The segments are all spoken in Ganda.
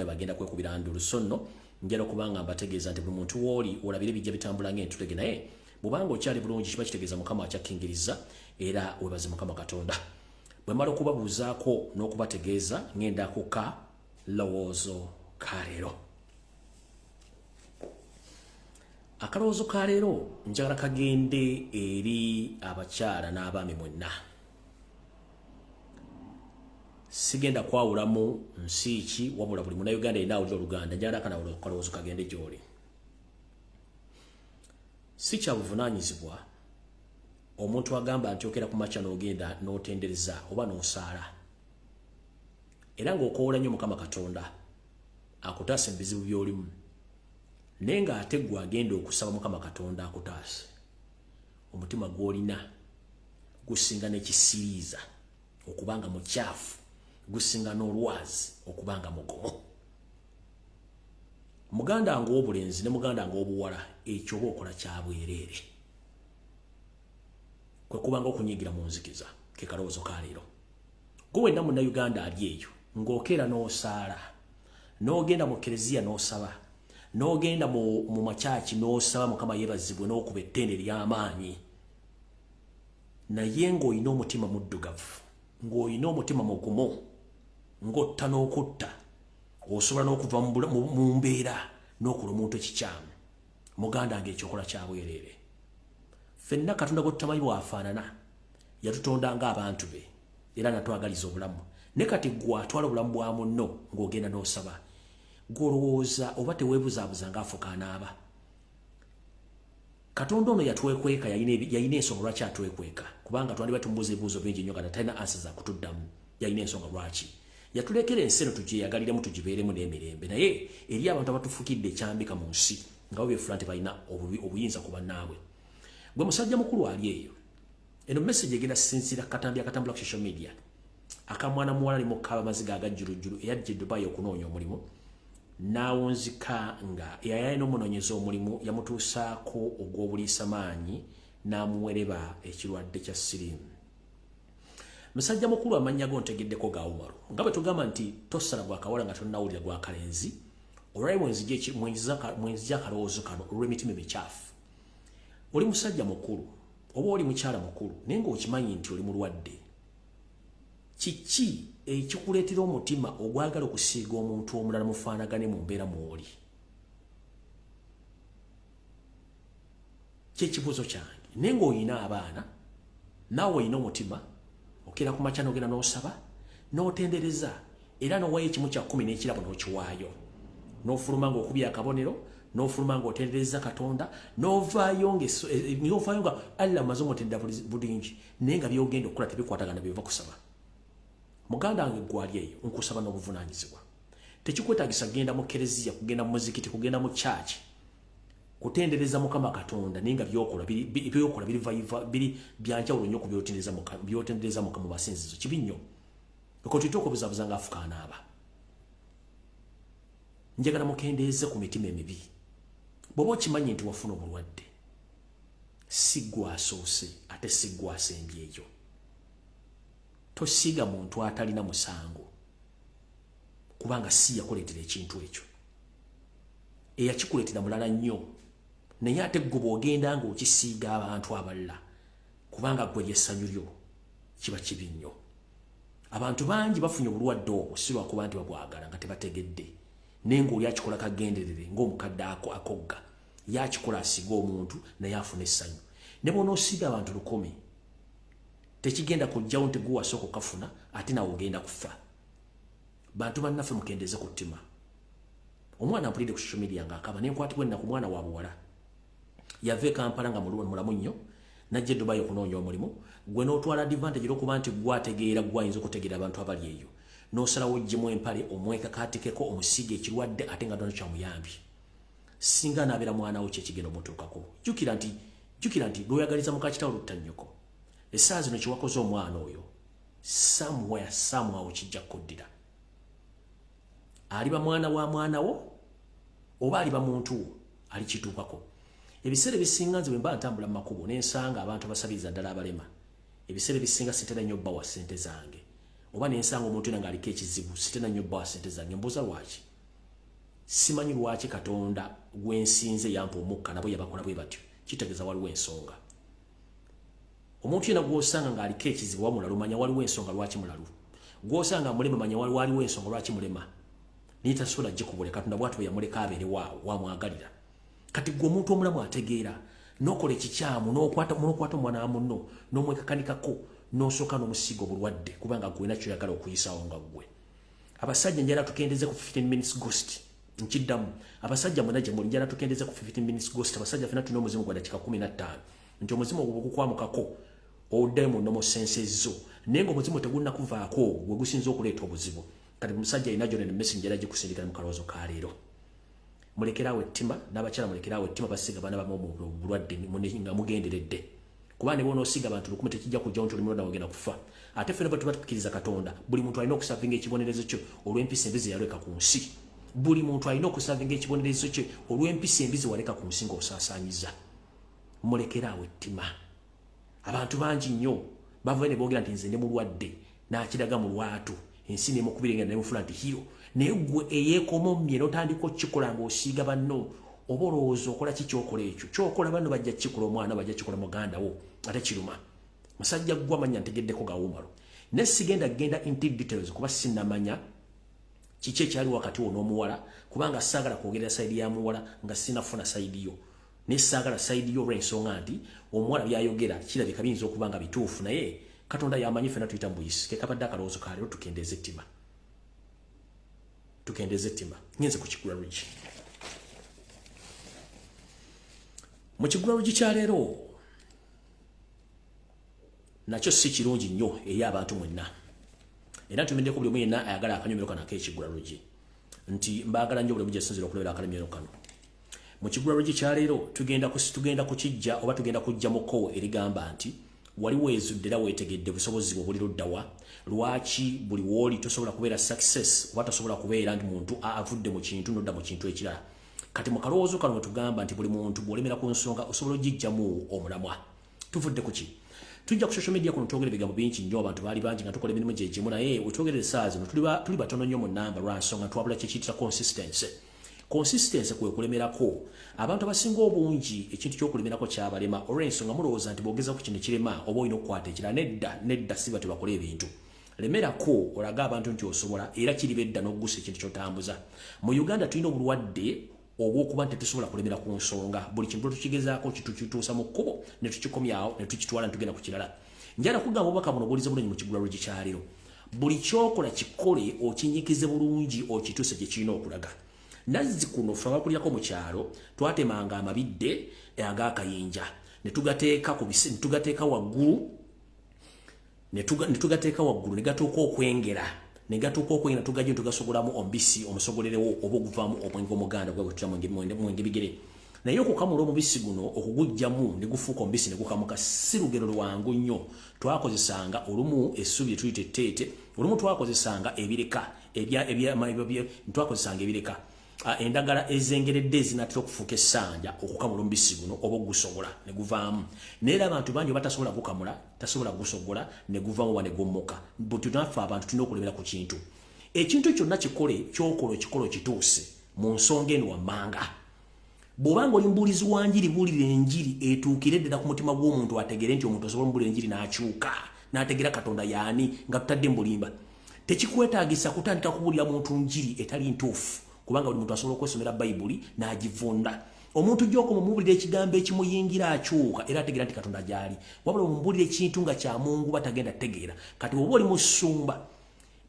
Bagenda kwekubira ndulu. So nno njala okubanga mbategeeza nti buli muntu wooli olabire bijja bitambula ng'entulege, naye bw'obanga okyali bulungi kiba kitegeeza Mukama akyakkingiriza, era webaze Mukama Katonda. Bwe mala okubabuuzaako n'okubategeeza, ŋŋenda ku kalowoozo ka leero. Akalowoozo ka leero njagala kagende eri abakyala n'abaami mwenna. Sigenda kwawulamu nsi ki, wabula buli Munnayuganda yenna awulira Oluganda, njagala akalowoozo kagende gy'oli. Si kya buvunaanyizibwa omuntu agamba nti okera ku makya n'ogenda n'otendereza oba n'osaala, era ng'okoola nnyo Mukama Katonda akutaasa ebizibu by'olimu, naye ng'ate ggwe agenda okusaba Mukama Katonda akutaase, omutima gw'olina gusinga n'ekisiriiza okubanga mukyafu, gusinga n'olwazi okubanga mugumu. Muganda ng'obulenzi ne muganda ng'obuwala, ekyo oba okola kya bwereere, kwe kubanga okunyigira mu nzikiza. Ke kalowoozo ka leero. Gwe wenna Munnayuganda ali eyo ng'okeera n'osaala, n'ogenda mu kereziya n'osaba, n'ogenda mu makyaki n'osaba Mukama yeebazibwe, n'okuba ettende ery'amaanyi, naye ng'olina omutima muddugavu, ng'olina omutima mugumu, ng'otta n'okutta, osobola n'okuva mu mbeera n'okola omuntu ekikyamu. Muganda ng'ekyokola kya bwereere. Ffenna Katonda gwe tutamanyi bw'afaanana yatutonda ng'abantu be era natwagaliza obulamu, ne kati ggwe atwala obulamu bwa munno ng'ogenda n'osaba, gw'olowooza oba teweebuzaabuza ng'afuka anaaba. Katonda ono yatwekweka, yalina ensonga lwaki atwekweka, kubanga twandiba tumubuuza ebibuuzo bingi nnyo nga talina ansa za kutuddamu. Yalina ensonga lwaki yatulekera ensi eno tugyeyagaliremu, tugibeeremu n'emirembe, naye eri abantu abatufukidde ekyambika mu nsi nga bo beefuula nti balina obuyinza ku bannaabwe. Gwe musajja mukulu ali eyo, eno message egenda sinzira katambi akatambula ku social media akamwana muwala ali mu maziga agajjulujjulu eyajja e Dubai okunoonya omulimu, n'awunzika nga yayalina omunoonyeza omulimu yamutuusaako ogw'obuliisa maanyi n'amuwereba ekirwadde kya siriimu. Musajja mukulu, amannya go ntegeddeko ga Umaru, nga bwe tugamba nti tosala gwa kawala nga tonnawulira gwa kalenzi. Olwali mwenzija akalowoozo kano olw'emitima emikyafu. Oli musajja mukulu oba oli mukyala mukulu, naye ng'okimanyi nti oli mulwadde, kiki ekikuleetera omutima ogwagala okusiiga omuntu omulala mufaanagane mu mbeera mw'oli? Kyekibuuzo kyange. Naye ng'olina abaana, naawe olina omutima, okeera ku makya n'ogenda n'osaba n'otendereza, era n'owaayo ekimu kya kkumi n'ekirabo n'okiwaayo, n'ofuluma ng'okubya akabonero, n'ofuluma ng'otendereza Katonda, n'ovaayo nga Allah amaze omutendera bulungi, naye nga by'ogenda okukola tebikwatagana byova kusaba. Muganda wange gwali eyo, nkusaba n'obuvunaanyizibwa. Tekikwetaagisa kugenda mu kereziya, kugenda mu muzikiti, kugenda mu kyaki kutendereza Mukama Katonda, naye nga byokola biri byanjawulo nnyo ku byotendereza Mukama mu masinzizo. Kibi nnyo. Ekotuyite okubuzaabuza ng'afuka anaaba. Njagala mukendeeze ku mitima emibi. Bw'oba okimanyi nti wafuna obulwadde, si ggwe asoose ate si ggwe asembyeyo. Tosiiga muntu atalina musango, kubanga si yakuleetera ekintu ekyo. Eyakikuleetera mulala nnyo, naye ate ggwe bw'ogenda ng'okisiiga abantu abalala kubanga ggwe ly'essanyu lyo, kiba kibi nnyo. Abantu bangi bafunye obulwadde obwo si lwakuba nti babwagala, nga tebategedde, naye ng'oli akikola kagenderere, ng'omukadde akogga yakikola asiga omuntu naye afuna essanyu. Ne bw'onoosiiga abantu 1000, tekigenda kujjawo nti gwe wasooka okafuna ate nawe ogenda kufa. Bantu bannaffe, mukendeeze ku ttima. Omwana mpulidde ku social media ng'akaba, nenkwatibwa ennaku. Mwana wa buwala yava e Kampala nga mulamu nnyo, najja e Dubai okunoonya omulimu. Gwe n'otwala advantage olwokuba nti gwe ategeera, gwe ayinza okutegeera abantu abali eyo, n'osalawo oggyemu empale omwekakaatikeko omusiiga ekirwadde, ate nga tono kyamuyambye. Singa anaabeera mwana wo, kyekigenda omutuukako. Jjukira nti lw'oyagaliza muka kitawo lutta nnyoko. Essaawa zino kyewakoze omwana oyo, somewhere somehow kijja kuddira. Aliba mwana wa mwana wo oba aliba muntu wo, alikituukako. Ebiseera ebisinga nze bwe mba ntambula mu makubo nensanga abantu abasabiriza, ddala abalema, ebiseera ebisinga sitera nnyo bbawa ssente zange, oba nensanga omuntu era ng'aliko ekizibu, sitera nnyo bbawa ssente zange. Mbuuza lwaki? Simanyi lwaki Katonda gwensinze yampa omukka nabo yabakola bwe batyo. Kitegeeza waliwo ensonga. Omuntu yenna gw'osanga ng'aliko ekizibu wa mulalu, manya waliwo ensonga lwaki mulalu. Gw'osanga mulema, manya waliwo ensonga lwaki mulema. Naye tasobola gikubule. Katonda bw'atyo bwe yamuleka abeere waawo wamwagalira. Kati gwe omuntu omulamu ategeera n'okola ekikyamu, n'okwata omwana wa munno n'omwekakanikako, n'osooka n'omusiiga obulwadde kubanga gwe nakyo oyagala okuyisaawo nga ggwe. Abasajja njala tukendeze ku 15 minutes ghost. Nkiddamu, abasajja mwena gye muli, njala tukendeze ku 15 minutes ghost. Abasajja fena tulina omuzimu gwa dakika 15, nti omuzimu ogwo bwegukwamukako oddayo mu normal senses zo, naye ng'omuzimu tegunnakuvaako gwe gusinza okuleeta obuzibu. Kati musajja alina gyona ne messenger gikusindikira mu kalowoozo ka leero. Mulekeraawo ettima, n'abakyala mulekeraawo ettima, basiga baana bamu obulwadde nga mugenderedde. Kuba ne bw'onoosiga abantu 1000 tekijja kujjawo nti oli mulwadde ogenda kufa. Ate ffenna bwe tuba tukkiriza Katonda, buli muntu alina okusavinga ekibonerezo kye olw'empisa embi ze yaleka ku nsi. Buli muntu alina okusavinga ekibonerezo kye olw'empisa embi ze waleka ku nsi ng'osaasaanyiza. Mulekeraawo ettima. Abantu bangi nnyo bavayo ne boogera nti nze ndi mulwadde, n'akiraga mu lwatu, ensi n'emukubira engalo n'emufula nti hero. Naye ggwe eyeekomomye n'otandika okukikola ng'osiiga banno, oba olowooza okola ki ky'okola ekyo? Ky'okola banno bajja kukikola, omwana bajja kukikola, muganda wo, ate kiruma. Musajja ggwe amanya ntegeddeko gawumalo. Naye sigenda genda into details kuba sinnamanya kiki ekyali wakati wo n'omuwala, kubanga saagala kwogerera side ya muwala nga sinafuna side yo. Naye saagala side yo olw'ensonga nti omuwala by'ayogera kirabika biyinza okuba nga bituufu, naye Katonda y'amanyi, ffenna tuyita mu buyisi. Ke kabadde akalowoozo ka leero, tukendeeze ettima. Tukendeeze ettima. Ngenze ku kigula luggi. Mu kigula luggi kya leero nakyo si kirungi nnyo eri abantu mwenna. Era ntumiddeko buli omu yenna ayagala akanyomero kano ak'ekigula luggi nti mbaagala nnyo buli omu gyesinzira okulabira akanyomero kano. Mu kigula luggi kya leero tugenda kukijja oba tugenda kujja mu kkowo erigamba nti wali weezudde era weetegedde busobozi bwo buli ludda wa, lwaki buli wooli tosobola kubeera success oba tosobola kubeera nti muntu avudde mu kintu n'odda mu kintu ekirala. Kati mu kalowoozo kano we tugamba nti buli muntu bw'olemera ku nsonga osobola ogiggyamu omulamwa. Tuvudde ku ki? Tujja ku social media kuno twogera ebigambo bingi nnyo, abantu baali bangi nga tukola emirimu gye gimu, naye we twogerera essaawa zino tuli batono nnyo mu nnamba lwa nsonga twabula kye kiyitira consistency. Consistency kwe kulemerako. Abantu abasinga obungi ekintu ky'okulemerako kyabalema olw'ensonga mulowooza nti bw'ogeza ku kino kirema oba olina okukwata ekirala. Nedda, nedda, si batyo bakola ebintu. Lemerako olage abantu nti osobola, era kiriba edda n'okugusa ekintu ky'otambuza. Mu Uganda tulina obulwadde obw'okuba nti tetusobola kulemera ku nsonga. Buli kintu tukigezaako kitukituusa mu kkubo ne tukikomyawo ne tukitwala ne tugenda ku kirala. Njala kugamba obubaka buno obuwulize bulungi mu kigula luggi kya leero. Buli ky'okola kikole okinyikize bulungi okituuse gye kirina okulaga. Nazzi kuno ffe abakulirako mu kyalo twatemanga amabidde ag'akayinja ne tugateeka ku bise, ne tugateeka waggulu, ne tugateeka waggulu ne gatuuka okwengera, ne gatuuka okwengera tugajja ne tugasogolamu omubisi omusogolerewo oba oguvaamu omwenge omuganda gwe tutya mwenge bigere. Naye okukamula omubisi guno okuguggyamu ne gufuuka omubisi ne gukamuka si lugero lwangu nnyo. Twakozesanga olumu essubi lye tuyita etteete, olumu twakozesanga ebireka, twakozesanga ebireka, endagala ezengeredde ezinatera okufuuka essanja okukamula omubisi guno oba ogusogola ne guvaamu. Naye era abantu bangi batasobola gukamula, tasobola gusogola ne guvaamu oba ne gummuka. Bwe naffe abantu tulina okulemera ku kintu. Ekintu kyonna kikole ky'okola okikola okituuse mu nsonga eno wammanga. Bw'obanga oli mubuulizi wa njiri, buulira enjiri etuukire ddala ku mutima gw'omuntu ategere nti omuntu osobola omubuulira enjiri n'akyuka, n'ategeera Katonda y'ani nga tutadde mu bulimba. Tekikwetaagisa kutandika kubuulira muntu njiri etali ntuufu, kubanga buli muntu asobola okwesomera Bayibuli n'agivunda. Omuntu gy'okoma omubuulira ekigambo ekimuyingira akyuka era ategeera nti Katonda gy'ali. Wabula omubuulira ekintu nga kya munguba tagenda kutegeera. Kati bw'oba oli musumba,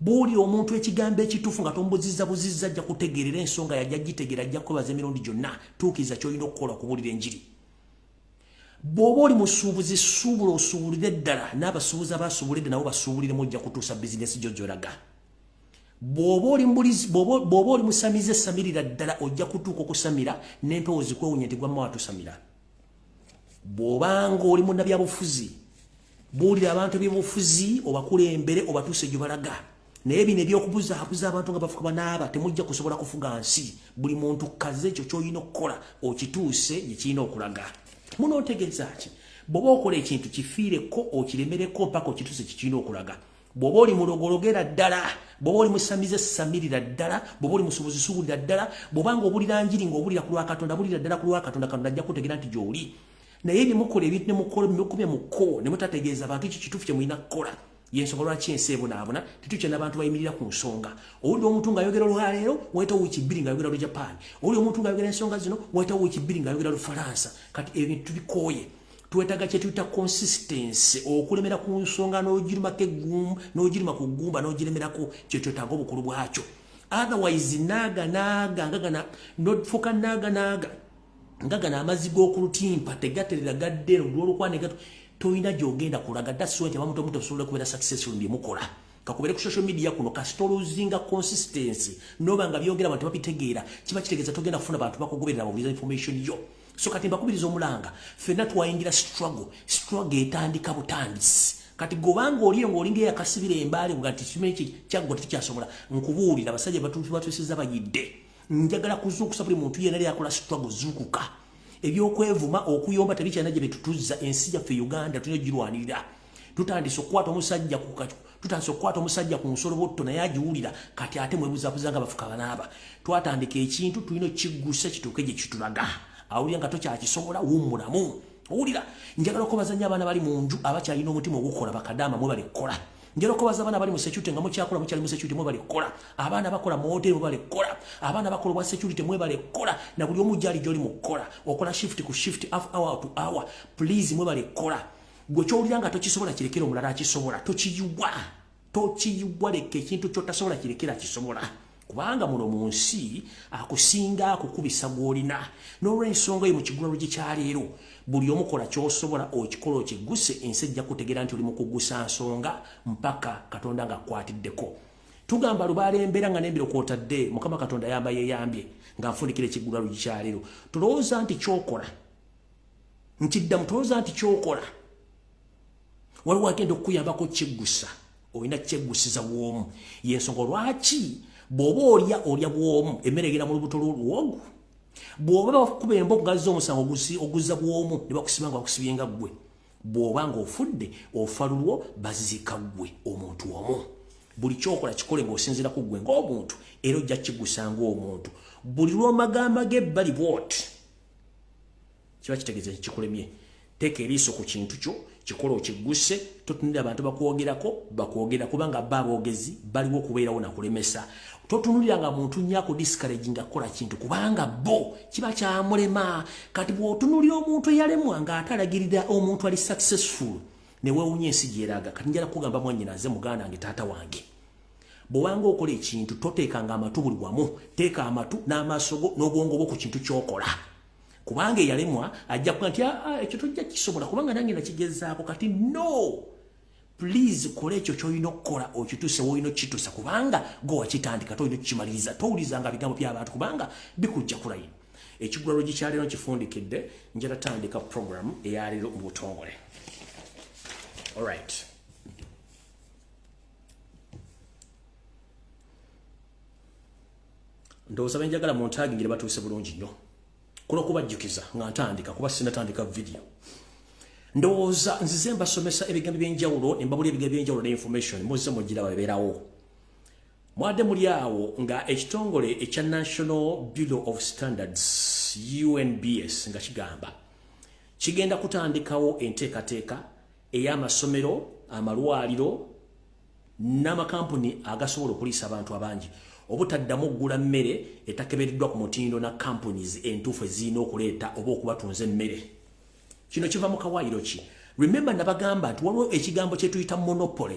buulira omuntu ekigambo ekituufu nga tomubuzizza buzizza, ajja kutegeerera ensonga yajja gitegeera, ajja kukwebaza emirundi gyonna. Tuukiriza ky'olina okukola okubuulira enjiri. Bw'oba oli musuubuzi, suubula osuubulire ddala, n'abasuubuzi abasuubula edda nabo basuubuliremu, ojja kutuusa bizinesi gyo gy'olaga. Bw'oba oli musamize, samirira ddala, ojja kutuuka okusamira n'empewo zikwewunya nti gwamma watusamira. Bw'obanga oli munnabyabufuzi, buulira abantu ebyobufuzi, obakulembere obatuuse gye balaga. Naye bino eby'okubuzaabuza abantu nga bafuka banaaba, temujja kusobola kufuga nsi. Buli muntu kaze ekyo ky'olina okukola okituuse gye kirina okulaga. Munontegeeza ki? Bw'oba okola ekintu kifiireko okiremereko mpaka okituuse kye kirina okulaga. Bw'oba oli mulogologera ddala, bw'oba oli musamize samirira ddala, bw'oba oli musuubuzi suubulira ddala, bw'oba ng'obulira njiri ng'obulira ku lwa Katonda, bulira ddala ku lwa Katonda, Katonda ajja kutegeera nti gy'oli. Naye byemukola ebintu ne mukola mukubye muko ne mutategeeza abantu ki kituufu kye mulina kukola. Yensonga lwaki ensi ebonaabona, tetukyalina abantu bayimirira ku nsonga. Owulira omuntu ng'ayogera olwaleero, wayitawo wiiki 2 ng'ayogera Lujapaani. Owulira omuntu ng'ayogera ensonga zino, wayitawo wiiki 2 ng'ayogera Lufalansa. Kati ebintu tubikooye. Twetaaga kye tuyita consistency, okulemera ku nsonga n'ogiruma ku ggumba n'ogiremerako, kye twetaaga obukulu bwakyo. Otherwise naaga naaga ngagana nofuka naaga naaga ngagana amazzi g'okulutimpa tegaterera gadde olw'olukwane gato toyina gy'ogenda kulaga. That's why abamu tomutosobola kubeera successful bye mukola. Kakubere ku social media kuno kasita olosinga consistency noba nga byogera abantu babitegeera, kiba kitegeeza togenda kufuna bantu bakugoberera bawuliriza information yo. So kati mbakubiriza omulanga, ffenna twayingira struggle, struggle etandika butandisi. Kati gobanga oliyo ng'olinga eyakasibira embaale nga nti kimu eki kyaggwa tetukyasobola, nkubuulira abasajja batuusiza bayidde. Njagala kuzuukusa buli muntu yenna yakola struggle, zuukuka. Ebyokwevuma okuyomba tebikyalina gye bitutuzza. Ensi yaffe Uganda tulina ogirwanirira. Tutandise okukwata omusajja ku tutandise okukwata omusajja ku nsolobotto naye agiwulira. Kati ate mwebuzabuza nga bafuka banaaba. Twatandika ekintu tulina okukiggusa kituuke gye kitulaga. Awulira nga tokyakisobola wummulamu. Owulira njagala okubaza nnyo abaana bali mu nju abakyalina omutima ogukola, bakadaama mwebale kukola. Njagala okubaza abaana bali mu security nga mukyakola, mukyali mu security mwebale kukola. Abaana bakola mu hoteri mwebale kukola. Abaana bakola obwa security mwebale kukola. Na buli omu gyali gy'oli mu kukola, okola shift ku shift, half hour to hour, please mwebale kukola. Gwe kyowulira nga tokisobola kirekera omulala akisobola. Tokiyiwa, tokiyiwa, leka ekintu kyotasobola kirekera akisobola, kubanga muno mu nsi akusinga akukubisa gw'olina. N'olw'ensonga eyo mu kigulalo gye kyaleero, buli omukola ky'osobola okikola okigguse, ensi ejja kutegeera nti oli mu kuggusa nsonga mpaka Katonda ng'akukwatiddeko. Tugamba lubaala embeera nga n'embiro kw'otadde Mukama Katonda yamba yeeyambye. Nga nfundikira ekigulalo gye kyaleero, tulowooza nti ky'okola nkiddamu, tulowooza nti ky'okola waliwo agenda okukuyambako kiggusa, olina kyeggusiza bw'omu. Yensonga lwaki bw'oba olya olya bw'omu, emmere egenda mu lubuto lw'oluwogu. Bw'oba bakuba emboko gazza omusango oguzza bw'omu ne bakusiba nga bakusibye nga ggwe. Bw'oba ng'ofudde ofa lulwo, baziika ggwe omuntu omu. Buli kyokola kikole ng'osinziira ku ggwe ng'omuntu, era ojja kigusa ng'omuntu. Buli lw'omagamba g'ebbali bw'oti kiba kitegeeza kikulemye. Teeka eriiso ku kintu kyo, kikola okigguse, totunulira abantu bakwogerako bakwogera, kubanga bo aboogezi baliwo okubeerawo nakulemesa. Totunulira nga muntu nnyo akudiscourage nga kukola kintu, kubanga bo kiba kyamulema. Kati bw'otunulira omuntu eyalemwa ng'ate alagirira omuntu ali successful, ne weewunya ensi gyeraga. Kati njala kugamba mwannyinaze, muganda wange, taata wange, bw'obanga okola ekintu toteekanga amatu buli wamu, teeka amatu n'amaaso go n'obwongo bwo ku kintu ky'okola, kubanga eyalemwa ajja kuga nti ekyo tojja kisobola kubanga nange nakigezaako. Kati no, please kola ekyo kyolina okukola okituuse woolina okukituusa, kubanga gwe wakitandika tolina okukimaliriza. Towulizanga bigambo by'abantu kubanga bikujja kulayini. Ekigulalo gikyaleero nkifundikidde, njala tandika program eyaleero mu butongole. Alright, ndowooza benjagala mu ntagingire batuuse bulungi nnyo. Kulwokubajjukiza nga ntandika, kuba sinatandika video, ndowooza nzize mbasomesa ebigambo ebyenjawulo ne mbabula ebigambo ebyenjawulo ne information muzze mugiraba bebeerawo. Mwadde muli awo nga ekitongole ekya National Bureau of Standards, UNBS, nga kigamba kigenda kutandikawo enteekateeka ey'amasomero, amalwaliro n'amakampuni agasobola okuliisa abantu abangi obutaddamu okugula mmere etakebereddwa ku mutindo na companies entuufu ezirina okuleeta oba okubatunza emmere. Kino kiva mu kawaayiro ki? Remember, nabagamba nti waliwo ekigambo kye tuyita monopoly.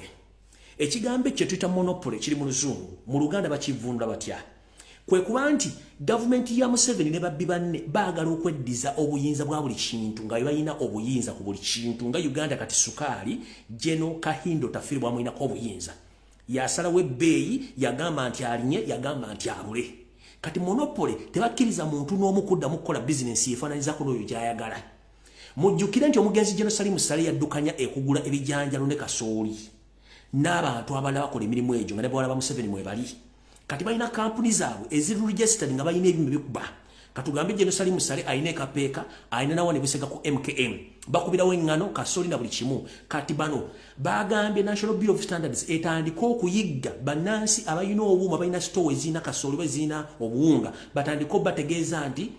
Ekigambo ekyo kye tuyita monopoly kiri mu Luzungu, mu Luganda bakivvuunula batya? Kwe kuba nti gavumenti ya Museveni ne babbi banne baagala okweddiza obuyinza bwa buli kintu, nga balina obuyinza ku buli kintu. Nga Uganda kati sukaali, Geno Kahindo Tafiri bwamulinako obuyinza, yasalawo ebbeeyi, yagamba nti alinye, yagamba nti abule. Kati monopoly tebakkiriza muntu n'omu kuddamu kukola bizinensi yefaananyizako n'oyo gy'ayagala. Mujjukire nti omugenzi Geno Salimu Sale yaddukanya ekugula ebijanjalo ne kasooli n'abantu abalala bakola emirimu egyo nga ne bawala ba Museveni mwebali. Kati balina kampuni zaabwe eziri registered nga balina ebyuma bikuba. Katugambe General Salim Saleh alina ekapeeka, alina nawa ne Busega ku MKM, bakubirawo eŋŋano, kasooli na buli kimu. Kati bano bagambye National Bureau of Standards etandika okuyigga bannansi abalina obuuma, balina sitowa ezirina kasooli oba ezirina obuwunga, batandika obategeeza nti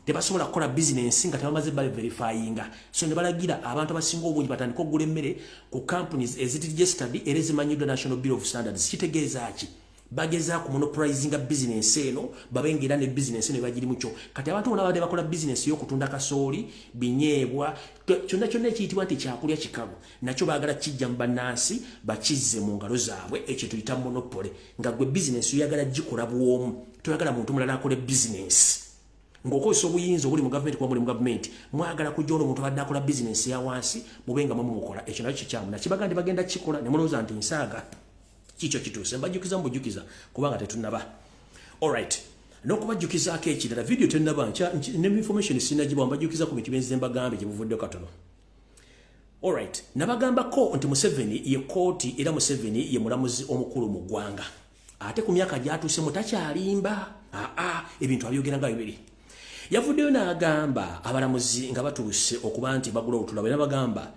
tebasobola kukola bizinensi nga tebamaze bale verifyinga. So ne balagira abantu abasinga obungi batandika okugula emmere ku companies eziri registered era ezimanyiddwa National Bureau of Standards. Kitegeeza ki? Bagezaako monopolizinga bizinensi eno, babe nga era ne bizinensi eno ebagirimu kyo. Kati abantu bonna babadde bakola bizinensi y'okutunda kasooli, binyeebwa, kyonna kyonna ekiyitibwa nti kyakulya kikalu, nakyo baagala kijja mu bannansi, bakizze mu ngalo zaabwe. Ekyo tuyita monopoly, nga gwe bizinensi oyagala gikola bwomu, toyagala muntu mulala akole bizinensi, ng'okozesa obuyinza obuli mu gavumenti, kuba muli mu gavumenti, mwagala kujja ono omuntu abadde akola bizinensi ya wansi mube nga mwemumukola. Ekyo nakyo kikyamu. Nakibaga nti bagenda kikola, ne mulowooza nti nsaaga. Kikyo kituuse, mbajjukiza mubujjukiza kubanga tetunnaba. Alright, n'okubajjukizaako ekirala, video tennaba ne information sinagibwa, mbajjukiza ku bintu byenzize mbagambe gye buvuddeko katono. Alright, nabagambako nti Museveni ye kooti era Museveni ye mulamuzi omukulu mu ggwanga, ate ku myaka gyatuusemu takyalimba. Aa, ebintu abyogera nga bibiri. Yavuddeyo n'agamba abalamuzi nga batuuse okuba nti bagula olutula, bwe nabagamba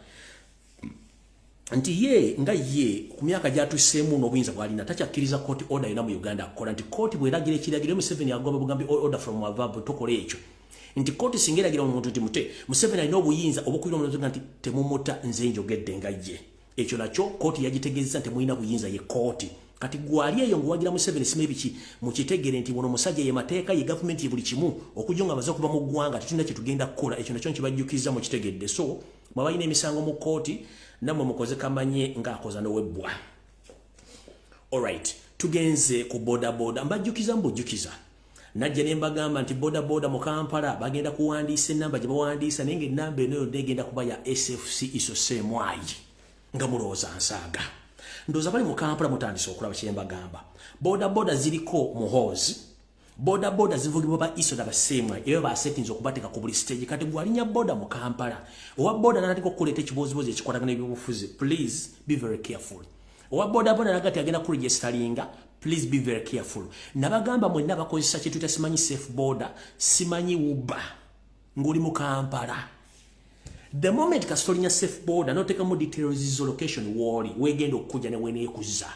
nti ye nga ye ku myaka gyatuseemu n'obuyinza bw'alina takyakkiriza court order yonna mu Uganda akukola, nti kooti bw'eragira ekiragiro, Museveni agoba bugambi order from above, tokola ekyo, nti kooti singa eragira omuntu nti mute, Museveni alina obuyinza obukubira omuntu nti temumuta, nze njogedde nga ye. Ekyo nakyo kooti yagitegeeza nti mulina buyinza, ye kooti. Kati gwali eyo ng'owagira Museveni, sima ebiki, mukitegere nti buno omusajja ye mateeka, ye gavumenti, ye buli kimu. Okujja nga amaze okuva mu ggwanga, tetulina kye tugenda kukola. Ekyo nakyo nkibajjukiza, mukitegedde. So mwabalina emisango mu kooti, nammwe mukoze kamanye ng'akoza n'owebbwa. Alright, tugenze ku bodaboda. Mbajjukiza mbujjukiza, najja ne mbagamba nti bodaboda mu Kampala bagenda kuwandiisa enamba gye bawandiisa, naye ng'ennamba eno yonna egenda kuba ya SFC ISO CMI. Nga mulowooza nsaaga, ndowooza bali mu Kampala mutandise okulaba kye mbagamba. Bodaboda ziriko Muhoozi, bodaboda zivugibwa ba ISO na ba CMI, eyo basetinze okubateeka ku buli stage. Kati gwalinya boda mu Kampala, owa boda natandika okukuleeta ekibozibozi ekikwatagana ebyobufuzi, please be very careful. Owa bodaboda nagati agenda kuregisteringa, please be very careful. Nabagamba mwenna bakozesa kyetuyita simanyi Safe Boda, simanyi Uber, ng'oli mu Kampala, the moment kasita olinya Safe Boda n'oteekamu details zo, location wooli, weegenda okujja ne weneekuza.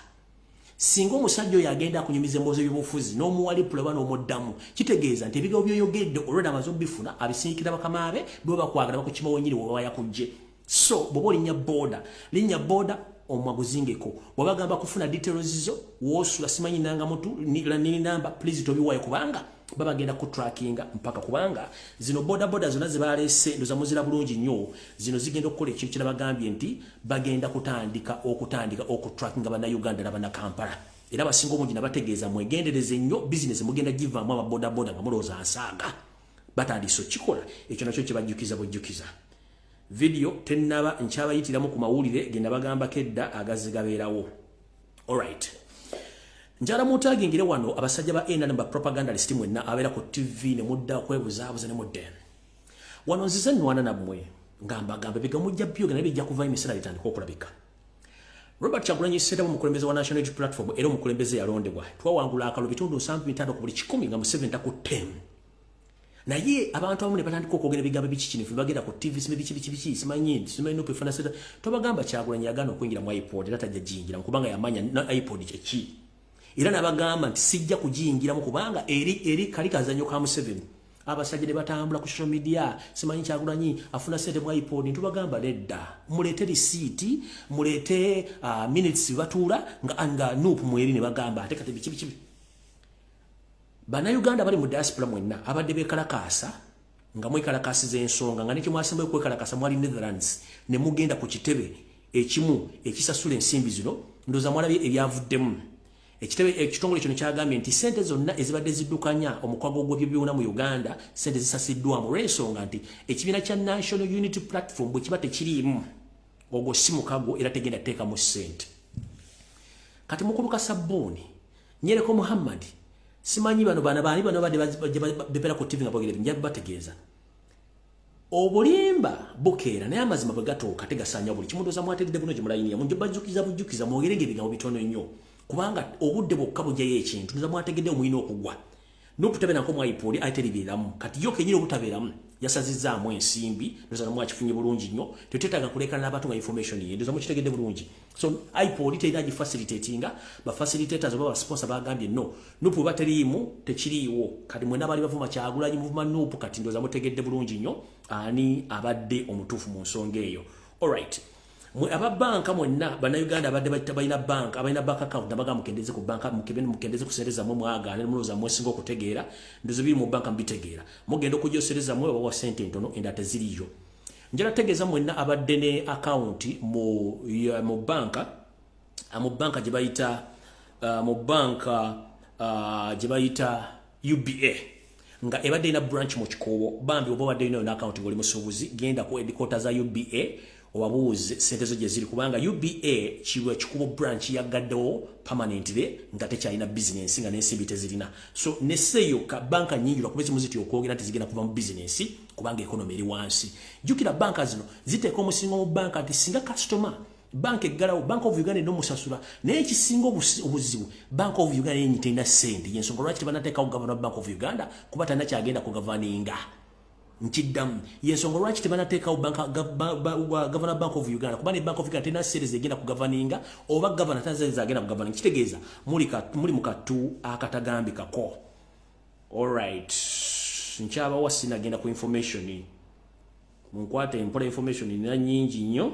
Singa omusajja oyo agenda akunyumiza emboozi ebyobufuzi n'omuwalipula oba n'omuddamu, kitegeeza nti ebigambo byoyogedde olweda amaze obifuna, abisindikira bakama be, bwe bakwagala bakukima wenyini weba yakujje. So bw'oba olinnya boda, linnya boda omwaguzingeko. Bw'abagamba kufuna details zo, woosula, simanyi nanga mutu nini namba, please tobiwaayo, kubanga babagenda kutrackinga mpaka, kubanga zino boda boda zonna zebalese ndoza muzira bulungi nnyo. Zino zigenda okukola ekintu kirabagambye nti bagenda kutandika okutandika okutrackinga bannayuganda n'abannakampala, era abasinga obungi nabategeeza mwegendereze nnyo, bizinesi mugenda givaamu ababodaboda. Nga mulowooza nsaaga, batandise okikola. Ekyo nakyo kibajjukiza bujjukiza. Video tennaba, nkyabayitiramu ku mawulire ge nabagambako edda agazze gabeerawo. Alright, njala mutagingire wano abasajja ba NRM, ba propagandalist mwenna abeera ku TV ne mudda okwebuzaabuza ne mudda wano. Nzize nnwana nammwe nga mbagamba ebigambo mujja byogera, naye bijja kuvayo emisana bitandika okulabika. Robert Kyagulanyi Ssentamu, omukulembeze wa National Unity Platform era omukulembeze yalondebwa, twawangula akalulu 75% ku buli 100 nga Museveni takuttemu. Naye abantu abamu ne batandika okwogera ebigambo ebikikinifu, bagenda ku TV, sime biki biki biki, simanyi simanyi NUP efana seta. Tobagamba Kyagulanyi yagaana okuyingira mu IPOD era tajja giyingira kubanga yamanya na IPOD kyeki, era nabagamba nti sijja kugiyingiramu kubanga eri kali kazanyo ka Museveni. Abasajja ne batambula ku social media, simanyi Kyagulanyi afuna sente mu IPOD. Ntubagamba nedda, muleete risiiti, muleete minutes batuula nga NUP mweri. Ne bagamba ate kati biki biki. Bannayuganda bali mu diaspora mwenna abadde bekalakaasa, nga mwekalakaasiza ensonga, nga nekimwasembayo kwekalakasa mwali Netherlands ne mugenda ku kitebe ekimu ekisasula ensimbi zino, ndowooza mwalabye ebyavuddemu. Ekitebe ekitongole kino kyagambye nti sente zonna ezibadde ziddukanya omukwago gw'ebyobyona mu Uganda, sente zisasiddwamu olw'ensonga nti ekibiina kya National Unity Platform bwe kiba tekiriimu, ogwo si mukago era tegenda teekamu ssente. Kati mukuluka sabbuuni Nyereko Muhammad, simanyi bano bana baani bano badde bebeera ku TV nga bogera, nja bategeeza obulimba bukeera, naye amazima bwe gatuuka tegasaanya buli kimu. Ndowooza mwategedde buno gye mulayiniya munjo, bajjukiza bujjukiza, mwogerenga ebigambo bitono nnyo kubanga obudde bwokka bujjayo ekintu. Ndowooza mwategedde omulina okugwa. NUP tabeerako mu IPOD, ate teribeeramu. Kati yo kenyini obutabeeramu yasazizzaamu ensimbi. Ndoza mwakifunye bulungi nnyo. Tetwetaaga kulekana n'abantu nga information ye ndoza mukitegedde bulungi. So IPOD terina gifacilitatinga, ba facilitators oba ba sponsor bagambye no, NUP bwe teriimu tekiriiwo. Kati mwenna bali bavuma Kyagulanyi, muvuma NUP. Kati ndoza mutegedde bulungi nnyo ani abadde omutuufu mu nsonga eyo. Alright, mwe ababanka mwenna Bannayuganda abadde balina banka, abalina bank account, nabaga mukendeze ku banka, mukendeze ku sente zammwe. Mwagaana, mulowooza mwesinga okutegeera. Ndoza biri mu banka mubitegeera. Mugenda okujja sente zammwe, babawa sente ntono, endala teziriyo. Njala tegeeza mwenna abadde ne account mu banka, mu banka gye bayita mu banka gye bayita UBA, nga ebadde ina branch mu Kikoobo, bambi oba obadde olina account ng'oli musuubuzi, genda ku headquarters za UBA obabuuze sente zo gye ziri, kubanga UBA kiwe Kikubo branch yagaddewo permanently nga tekyalina business, nga n'ensimbi tezirina. So neseeyo banka nyingi lwakuba ezimu zitya okwogera nti zigenda kuva mu business kubanga economy eri wansi. Jjukira banka zino ziteeka omusingo mu banka nti singa customer banka eggalawo, Bank of Uganda enomusasula. Naye ekisinga obuzibu, Bank of Uganda yenyi terina sente. Yensonga lwaki tebanateekawo governor wa Bank of Uganda, kuba talina kyagenda kugoverninga. Nkiddamu, yensonga lwaki tebanateekawo governor Bank of Uganda, kuba ne Bank of Uganda terina sente zegenda kugoverninga, oba governor talina sente zagenda kugoverninga. Kitegeeza muli mu kattu akatagambikako. Alright, nkyabawa, sinagenda ku information. Munkwate empola, information nina nyingi nnyo,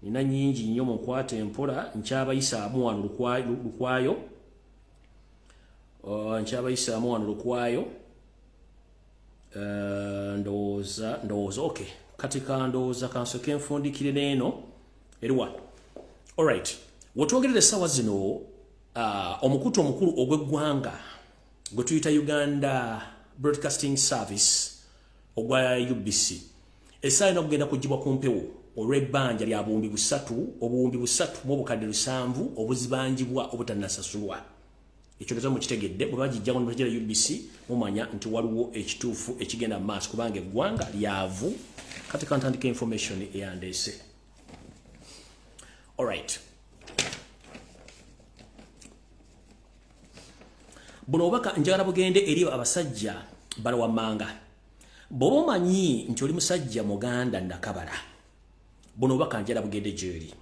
nina nyingi nnyo. Munkwate empola, nkyabayisaamu wano lukwayo, nkyabayisaamu wano lukwayo. Ndowooza okay, kati kandowooza kansooke nfundikire n'eno eriwa. Alright, wetwogerera essaawa zino, omukutu omukulu ogw'eggwanga gwe tuyita Uganda Broadcasting Service ogwa UBC, essaawa ena okugenda kugibwa ku mpewo olw'ebbanja lya 300,000, 307,000 obuzibanjibwa obutannasasulwa. Ekyo ndoza mukitegedde. Bwe bagijjako ne UBC, mumanya nti waliwo ekituufu ekigenda mu maaso, kubanga eggwanga lyavu. Kati kantandika information eyandeese. Alright, buno obubaka njagala bugende eri abasajja bala wammanga. Bw'oba omanyi nti oli musajja Muganda nakabala, buno obubaka njagala bugende gyeri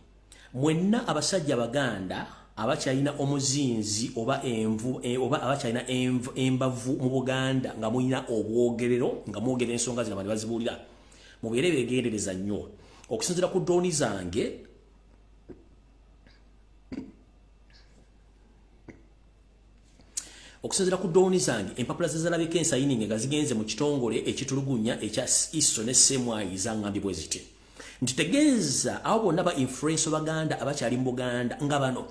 mwenna abasajja Baganda abakyalina omuzinzi oba envu oba abakyalina embavu mu Buganda, nga mulina obwogerero, nga mwogera ensonga zino abantu bazibuulira. Mubeere begendereza nnyo. Okusinziira ku drone zange, okusinziira ku drone zange, empapula zezalabika ensayininge nga zigenze mu kitongole ekitulugunya ekya ISO ne CMI, zaŋŋambye bwe ziti nti tegeeza abo bonna ba influencer Baganda abakyali mu Buganda, nga bano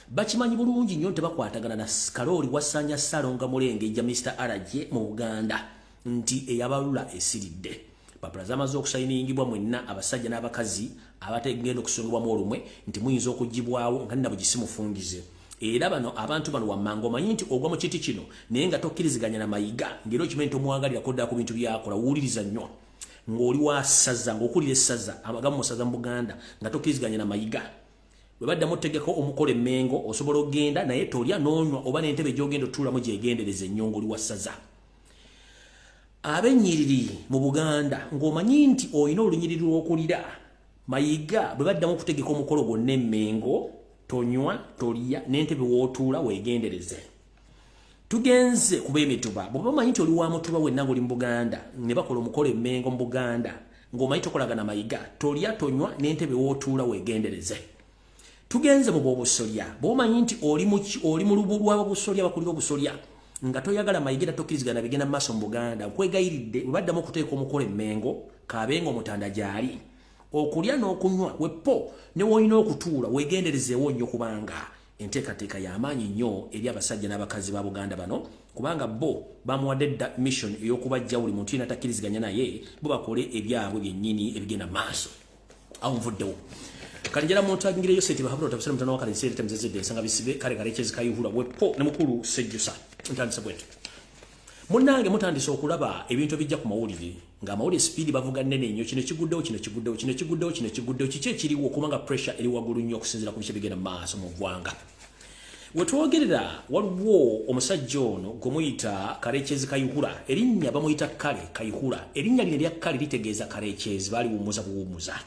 bakimanyi bulungi nnyo nti bakwatagana na Kalooli Wasanya Ssalonga Mulengejja Mr RJ mu Buganda, nti eyabalula esiridde. Papula zamaze okusayiningibwa. Mwenna abasajja n'abakazi abategenda okusongebwamu olumwe nti muyinza okugibwawo nga nina bugisi mufungize. Era bano abantu bano wammanga, omanyi nti ogwa mu kiti kino naye nga tokkiriziganya na Mayiga, ng'era okimanyi nti omwagalirako ddala ku bintu byakola, wuuliriza nnyo. Ng'oli wa ssaza, ng'okulira essaza amagamu mu ssaza mu Buganda, nga tokkiriziganya na Mayiga, bwe baddamu otegeka omukolo Emmengo, osobola okugenda naye tolya n'onywa, oba n'entebe gy'ogenda otuulamu gyegendereza ennyo ng'oli wa ssaza. Ab'ennyiriri mu Buganda, ng'omanyi nti olina olunyiriri lw'okulira Mayiga, bwe baddamu okutegeka omukolo gwonna Emmengo, tonywa, tolya, n'entebe w'otuula weegendereze. Tugenze kuba emituba. Bw'oba omanyi nti oli wa mutuba wenna ng'oli mu Buganda, ne bakola omukolo Emmengo mu Buganda, ng'omanyi tokolagana Mayiga, tolya, tonywa, n'entebe w'otuula weegendereze. Tugenze mu b'obusolya. Bw'omanyi nti oli mu lubu lw'ababusolya, bakulira obusolya, nga toyagala Mayiga, tokkirizigana bigenda mu maaso mu Buganda, nkwegayiridde, bwe baddamu okuteeka omukolo Emmengo, kabenga omutanda gy'ali, okulya n'okunywa wepo ne w'olina okutuula weegenderezeewo nnyo, kubanga enteekateeka y'amaanyi nnyo eri abasajja n'abakazi ba Buganda bano, kubanga bo bamuwadde dda mission ey'okubajja buli muntu yenna takkiriziganya naye, bo bakole ebyabwe byennyini ebigenda mu maaso. Awo nvuddewo. Kati njala muntu agingireyo sente bahabula otabisira mutano wakale nsere temzezedde ensanga bisibe kale kale kyezikayihula wepo ne mukulu Sejjusa. Ntandise bwenti. Munnange, mutandise okulaba ebintu ebijja ku mawulire, ng'amawulire speed bavuga nnene nnyo. Kino kiguddewo, kino kiguddewo, kino kiguddewo, kino kiguddewo. Kiki ekiriwo? Kubanga pressure eri waggulu nnyo okusinziira ku biki ebigenda mu maaso mu ggwanga. Wetwogerera waliwo omusajja ono gwe muyita Karekyezi Kayihura. Erinnya bamuyita Kale Kayihura. Erinnya lino erya Kale litegeeza Karekyezi, baaliwummuza buwummuza.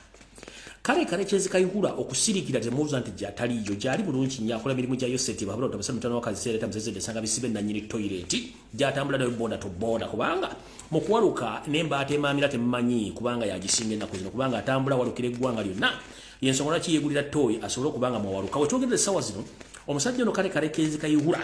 Kale Karekyezi Kayihura okusirikira temubuuza nti gy'ataliiyo, gy'ali bulungi nnyo, akola mirimu gya Yoseti Babula Tabasa mutano wa Kaziseera Tamuzezedde Nsanga Bisibe nannyini toyireti gy'atambula nayo boda to boda, kubanga mu kuwaluka n'embaata emaamira temumanyi, kubanga yagisinga ennaku zino, kubanga atambula walukira eggwanga lyonna. Yensonga lwaki yeegulira ttooyi asobole okuba nga mwawaluka. Wetwogerera essaawa zino, omusajja ono Kale Karekyezi Kayihura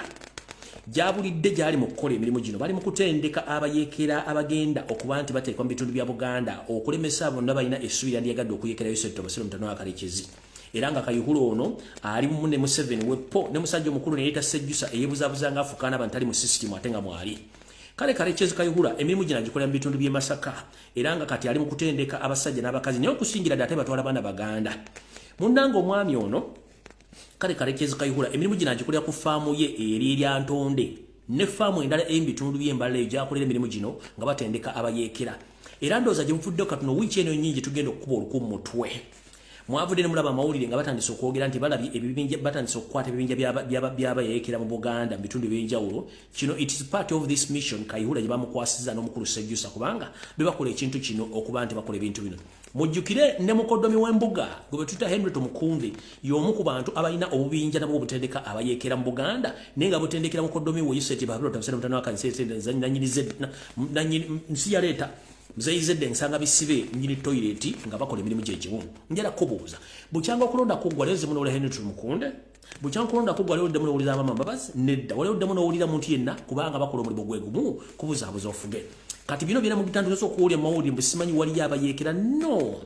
gyabulidde gyali mu kukola emirimu gino. Bali mu kutendeka abayeekera abagenda okuba nti bateekwa mu bitundu bya Buganda okulemesa bonna balina essuubi lyandiyagadde okuyeekera Yoseri Tobasire mutano wa Karekyezi. Era nga Kayihura ono ali mu ne Museveni wepo ne musajja omukulu ne yeeta Sejjusa eyeebuzaabuza nga afukaana abantu tali mu sisitimu ate nga mwali. Kale Karekyezi Kayihura emirimu gino agikolera mu bitundu by'e Masaka, era nga kati ali mu kutendeka abasajja n'abakazi, naye okusingira ddala ate batwala baana Baganda. Munnange omwami ono Kale Karekyezi Kayihura emirimu gino agikolera ku faamu ye eri erya Ntonde ne faamu endala eri mu bitundu by'Embalala eyo gy'akolera emirimu gino nga batendeka abayeekera. Era ndowooza gye buvuddeko katono wiiki eno nnyingi tugenda okukuba oluku mu mutwe. Mwavudde ne mulaba amawulire nga batandise okwogera nti balabye ebibinja, batandise okukwata ebibinja by'abayeekera mu Buganda mu bitundu eby'enjawulo. Kino it is part of this mission Kayihura gye bamukwasizza n'omukulu Sejjusa, kubanga be bakola ekintu kino okuba nti bakola ebintu bino. Mujjukire ne mukoddomi w'embuga gwe betuyita Henry Tumukunde y'omu ku bantu abalina obubinja nabwo obutendeka abayeekera mu Buganda, naye nga butendekera mukoddomi we Yuseti Babiro Tabusene mutano wa Kansese nannyini nsi yaleeta Muzeeyi Zedde Nsanga Bisibe nnyini toyireti, nga bakola emirimu gye gimu. Njala kubuuza, bukyanga okulonda kuggwa leero zimu n'owulira Henry Tumukunde? Bukyanga okulonda kuggwa leero ddemu n'owulira Amama Mbabazi? Nedda, waliwo ddemu n'owulira muntu yenna, kubanga bakola omulimu gwe gumu kubuzaabuza ofuge. Kati bino byonna mubitandikisa okuwulira mawulire mbu simanyi waliyo abayeekera. No,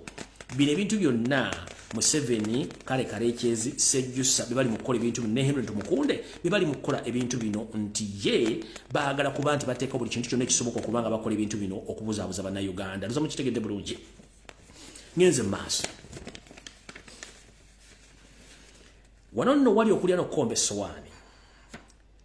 bino ebintu byonna Museveni, Kale Karekyezi, Sejjusa be bali mu kukola ebintu bino, ne Henry Tumukunde be bali mu kukola ebintu bino, nti ye baagala kuba nti bateeka buli kintu kyonna ekisoboka okuba nga bakola ebintu bino okubuzaabuza Bannayuganda. Ndoza mukitegedde bulungi. Ngenze mu maaso. Wano nno wali okulya n'okukomba essowaani.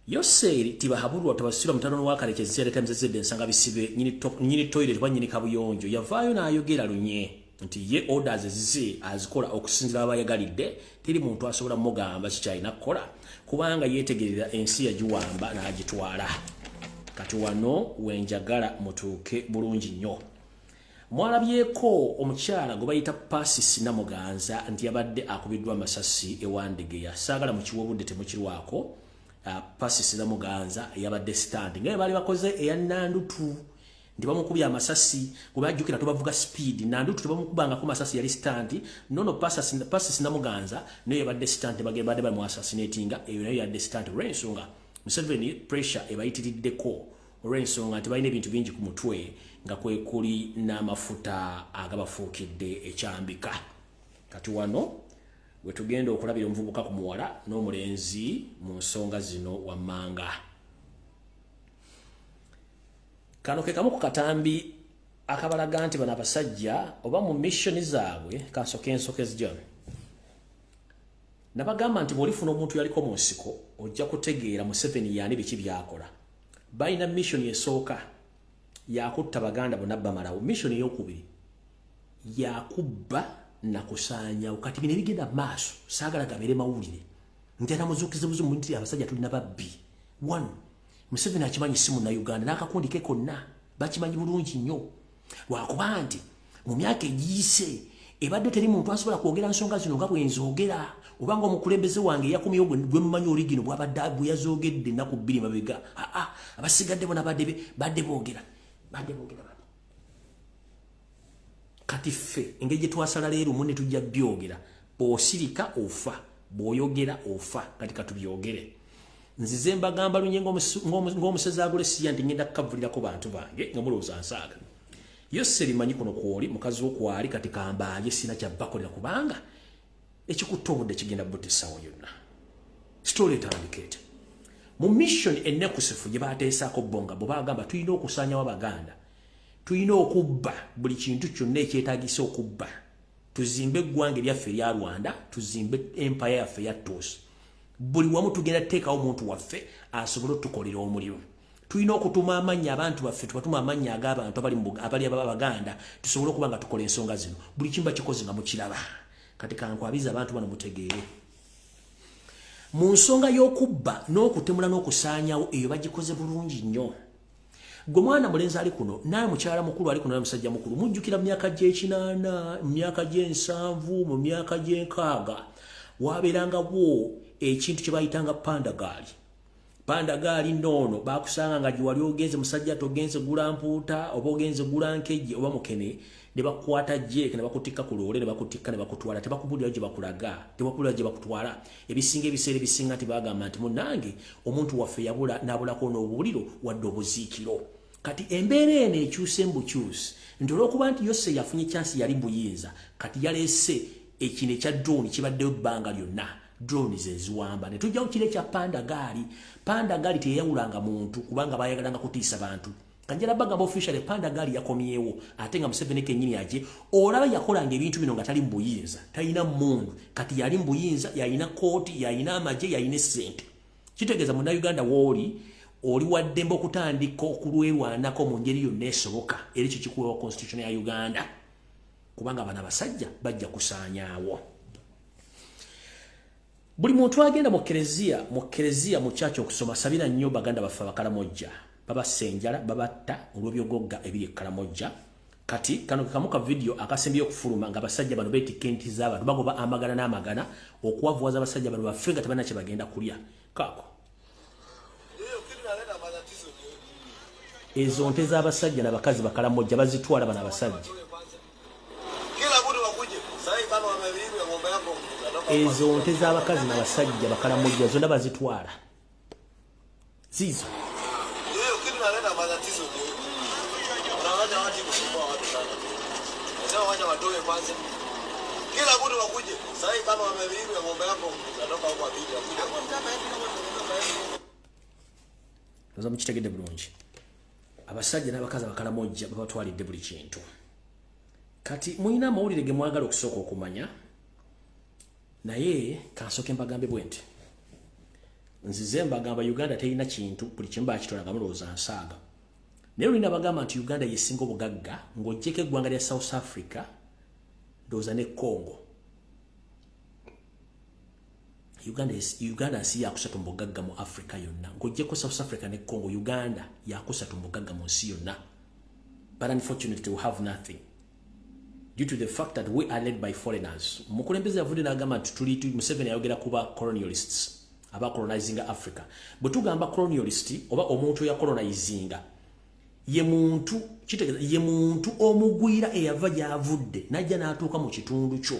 Yoseeri Tibahabulwa Tabasirwa mutano wa Karekyezi yaleeta Mzezedde Nsanga Bisibe nnyini toilet oba nnyini kabuyonjo yavaayo n'ayogera lunye nti ye orders ezize azikola okusinziira abayagalidde, teri muntu asobola mugamba kikyalina kukola kubanga yeetegerera ensi yagiwamba n'agitwala. Kati wano wenjagala mutuuke bulungi nnyo. Mwalabyeko omukyala gwe bayita Pasis Namuganza nti yabadde akubiddwa amasasi e Wandegeya. Saagala mukiwe obudde, temukirwako. Pasis Namuganza yabadde stand nga baali bakoze eya Nandutu nti bamukubye amasasi, gwe bajjukira tubavuga speed. Nandutu tebamukubangako masasi, yali stand. Nono Pasis Namuganza naye yabadde stand, badde bamu assassinatinga, eyo nayo yadde stand olw'ensonga Museveni pressure ebayitiriddeko, olw'ensonga nti balina ebintu bingi ku mutwe nga kwe kuli n'amafuta agabafuukidde ekyambika. Kati wano we tugenda okulabira omuvubuka ku muwala n'omulenzi mu nsonga zino wammanga. Kano ke kamu ku katambi akabalaga nti bano abasajja oba mu missioni zaabwe. Kansoke ensoke zijja nabagamba nti bw'olifuna omuntu yaliko mu nsiko ojja kutegeera Museveni yaani, biki byakola. Balina mission esooka yakutta Baganda bonna bamalawo. Mission eyokubiri yakubba nakusaanyawo. Kati bino ebigenda maaso saagala gabeere mawulire, njala muzuukize buzimu nti abasajja tulina babbi. One, Museveni akimanyi si Munnayuganda n'akakundi ke konna bakimanyi bulungi nnyo, lwakuba nti mu myaka egiyise ebadde teri muntu asobola kwogera nsonga zino nga bwenzoogera, oba nga omukulembeze wange eyakomyewo gwe mumanyi oligino bwabadde bwe yazoogedde ennaku 2 mabega. Aa, abasigadde bona badde boogera badde boogera badde. Kati ffe engeri gye twasala leero munne tujja byogera. Bw'osirika ofa, bw'oyogera ofa. Kati katubyogere. Nzize mbagamba lunye ng'omusezi agula essiya nti ngenda kukavulirako bantu bange nga mulowooza nsaaga. Yoseri manyi kuno kwoli mukazi wo kwali. Kati kambaaye sina kyabbakolera kubanga ekikutta obudde kigenda butta essaawa yonna. Story etandika ete mu mission ennekusifu gye bateesaako bo nga bwe bagamba tulina okusaanyawo Abaganda, tulina okubba buli kintu kyonna ekyetaagisa okubba, tuzimbe eggwanga eryaffe erya Rwanda, tuzimbe empire yaffe eya Tuusi. Buli wamu tugenda tuteekawo omuntu waffe asobole otukolera omulimu. Tulina okutuma amannya abantu baffe, tubatuma amannya ag'abantu abali Abaganda, tusobole okuba nga tukola ensonga zino. Buli kimba kikoze nga mukiraba. Kati kankwabiza abantu bano mutegeere. Mu nsonga y'okubba n'okutemula n'okusaanyawo, eyo bagikoze bulungi nnyo. Gwe mwana mulenzi ali kuno, naye mukyala mukulu ali kuno, naye musajja mukulu, mujjukira mu myaka gy'ekinaana, mu myaka gy'ensanvu, mu myaka gy'enkaaga, wabeerangawo ekintu kye bayitanga pandagaali. Pandagaali noono bakusanga nga giwali ogenze, musajja togenze gula mpuuta oba ogenze gula nkejje oba mukene, ne bakukwata jeeke ne bakutikka ku loole, ne bakutikka ne bakutwala. Tebakubulira gye bakulaga, tebakubulira gye bakutwala. Ebisinga, ebiseera ebisinga nti bagamba nti munnange omuntu waffe yabula n'abulako n'obubuliro wadde obuziikiro. Kati embeera eno ekyuse mbukyusi nti olw'okuba nti yose yafunye chance, yali buyinza, kati yaleese ekino ekya drone. Kibaddeyo ebbanga lyonna, drone zeziwamba ne tujjawo kiri ekya pandagaali. Pandagaali teyayawulanga muntu kubanga bayagalanga kutiisa bantu. Kanjala bagamba officially pandagaali yakomyewo, ate nga Museveni kennyini aje olaba yakolanga ebintu bino nga tali mu buyinza, talina mmundu. Kati yali mu buyinza, yalina kooti, yalina amagye, yalina essente. Kitegeeza Munnayuganda wooli oli waddembe okutandika okulwerwanako mu ngeri yonna esoboka, era ekyo kikuwewa constitution ya Uganda, kubanga bano abasajja bajja kusaanyaawo. Buli muntu agenda mu kereziya, mu kereziya, mu kyaki okusoma, sabira nnyo baganda baffe Abakalamojja. Babassa enjala, babatta olw'ebyogogga ebiri Ekkalamojja. Kati kano kamu ka video akasembye okufuluma nga abasajja bano beetikka enti z'abantu, bagoba amagana n'amagana okuwavuwaza abasajja bano baffe nga tebalina kye bagenda kulya. Kaako ezo nte z'abasajja n'abakazi Bakalamojja bazitwala bano abasajja. Ezo nte z'abakazi n'abasajja Bakalamojja zonna bazitwala zizo. Oza mukitegedde bulungi, abasajja n'abakazi Abakalamojja babatwalidde buli kintu. Kati mulina amawulire ge mwagala okusooka okumanya, naye kansooke mbagambe bwe nti nzize mbagamba Uganda terina kintu, buli kimu bakitwala nga mulowooza nsaaga. Naye olina bagamba nti Uganda yesinga obugagga ng'oggyeko eggwanga lya South Africa, ndowooza ne Congo. Uganda nsi yakusatu mu bugagga mu Africa yonna. Ng'oggyeko South Africa ne Congo, Uganda yakusatu mu bugagga mu nsi yonna. But unfortunately we have nothing due to the fact that we are led by foreigners. Omukulembeze yavudde n'agamba nti tuli, Museveni ayogera kuba colonialists aba colonizing Africa. Bwe tugamba colonialist oba omuntu eyacolonizinga, ye muntu, kitegeeza ye muntu omugwira eyava gy'avudde n'ajja n'atuuka mu kitundu kyo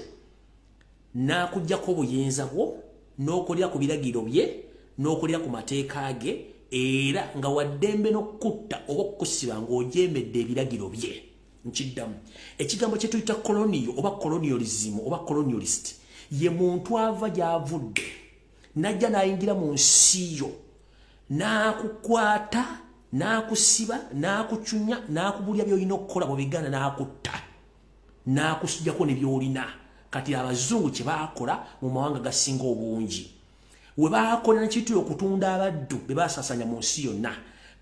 n'akuggyako obuyinza bwo n'okolera ku biragiro bye n'okolera ku mateeka ge, era nga waddembe n'okutta oba okukusiba ng'ojeemedde ebiragiro bye. Nkiddamu, ekigambo kye tuyita colonial oba colonialism oba colonialist ye muntu ava gy'avudde n'ajja n'ayingira mu nsi yo n'akukwata, n'akusiba, n'akucunya, n'akubulya by'olina okukola. Bwebigaana n'akutta, n'akusijjako ne by'olina. Kati abazungu kye baakola mu mawanga gasinga obungi, we baakola nekituyo okutunda abaddu be baasasanya mu nsi yonna.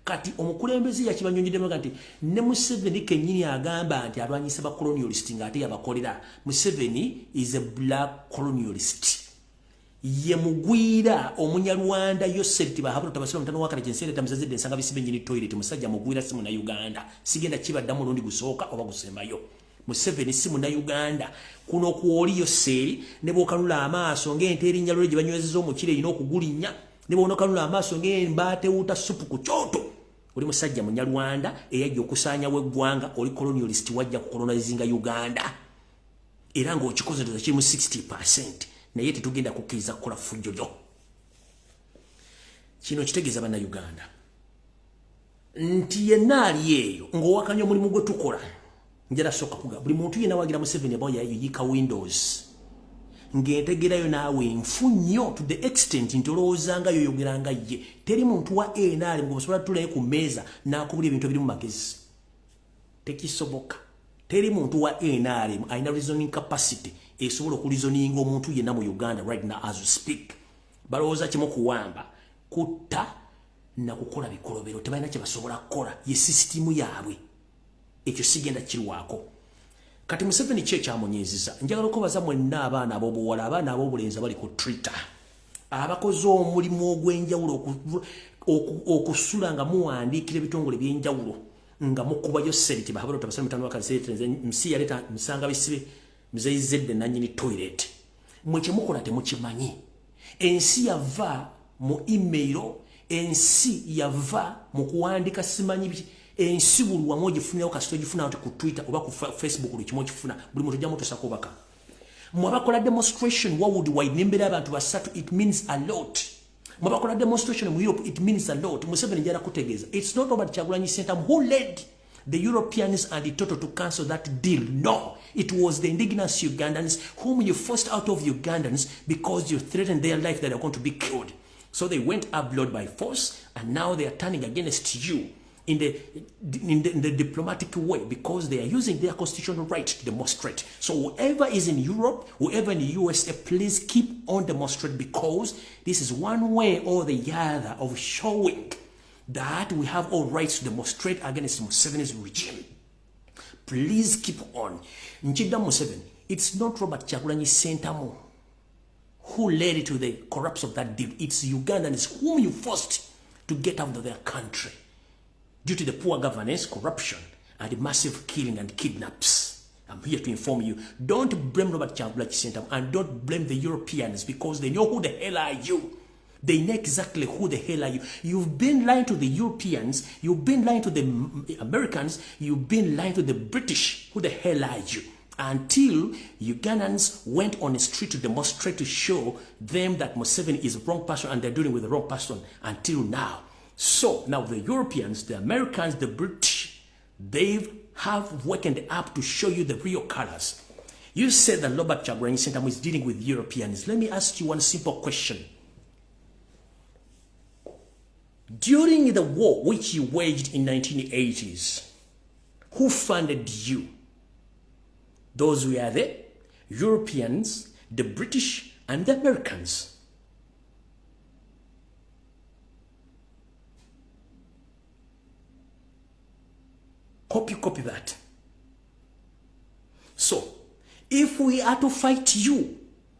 Kati omukulembeze yakibanyonyiddemu nti ne Museveni kennyini agamba nti alwanyisa ba colonialist ng'ate yabakolera. Museveni is a black colonialist, ye mugwira Omunyarwanda. Yosef Tibahabura tabasira mutano wakale jensere tamuzazidde ensanga bisibe nyini toilet. Musajja mugwira, si muna Uganda. Sigenda kibaddamu olundi gusooka oba gusembayo. Museveni si muna Uganda. Kuno kwoli Yoseri, ne bw'okanula amaaso ng'ente erinnya lwe gye banywezeza omukira erina okugulinnya, ne bw'onokanula amaaso ng'embaata ewuta supu ku kyoto, oli musajja Munyarwanda eyajja okusaanyawo eggwanga. Oli colonialist, wajja kucolonizinga Uganda era ng'okikoze ndoza kiri mu 60, naye tetugenda kukkiriza kukola ffujjo lyo. Kino kitegeeza Bannayuganda nti yenna ali eyo ng'owakanya omulimu gwe tukola, njala sooka kuga buli muntu yenna wagira Museveni aba yayika windows ng'entegerayo naawe nfu nnyo to the extent nti olowoozanga yoyogeranga ye. Teri muntu wa NRM gwemusobola tulaye ku mmeeza n'akubula ebintu ebiri mu magezi, tekisoboka. Teri muntu wa NRM alina reasoning capacity esobola okureasoninga omuntu yenna mu Uganda right now as we speak. Balowooza kimu, kuwamba, kutta nakukola bikolobero. Tebalina kye basobola kukola, ye sisitimu yaabwe. Ekyo sigenda kirwako. Kati Museveni ki ekyamunyiiziza? Njagala okubaza mwenna abaana ab'obuwala, abaana ab'obulenzi abali ku Twitter, Abakoze omulimu ogw'enjawulo okusula nga muwandiikira ebitongole by'enjawulo nga mukubayo sente nsi yaleeta nsanga bisibe muzeyizedde nannyini toilet. Mwe kyemukola temukimanyi. Ensi yava mu email, ensi yava mu kuwandika simanyi biki. Ensi buli wamu ogifunirawo kasita ogifuna nti ku Twitter oba ku Facebook buli kimu okifuna, buli muntu ojja mutuusako obubaka. Mwe abakola demonstration worldwide n'embeera y'abantu basatu, it means a lot. Mwe abakola demonstration mu Europe, it means a lot. Museveni njala kutegeeza, it's not Robert Kyagulanyi Ssentamu who led the Europeans and the Toto to cancel that deal. No, it was the indigenous Ugandans whom you forced out of Ugandans because you threatened their life that they are going to be killed. So they went abroad by force, and now they are turning against you in the diplomatic way because they are using their constitutional right to demonstrate. So whoever is in Europe, whoever in the USA, please keep on demonstrate, because this is one way or the other of showing that we have all rights to demonstrate against Museveni's regime. Please keep on. Nchida Museveni, it's not Robert Kyagulanyi Ssentamu who led to the collapse of that deal. It's Ugandans whom you forced to get out of their country due to the poor governance, corruption, and the massive killing and kidnaps. I'm here to inform you. Don't blame Robert Kyagulanyi Ssentamu and don't blame the Europeans, because they know who the hell are you. They know exactly who the hell are you. You've been lying to the Europeans, you've been lying to the Americans, you've been lying to the British. Who the hell are you? Until Ugandans went on the street to demonstrate to show them that Museveni is the wrong person and they're dealing with the wrong person until now. So now the Europeans, the Americans, the British, they have woken up to show you the real colors. You said that Robert Kyagulanyi Ssentamu is dealing with Europeans. Let me ask you one simple question. During the war which you waged in 1980s, who funded you? Those were the Europeans, the British, and the Americans. Hope you copy that. So, if we are to fight you,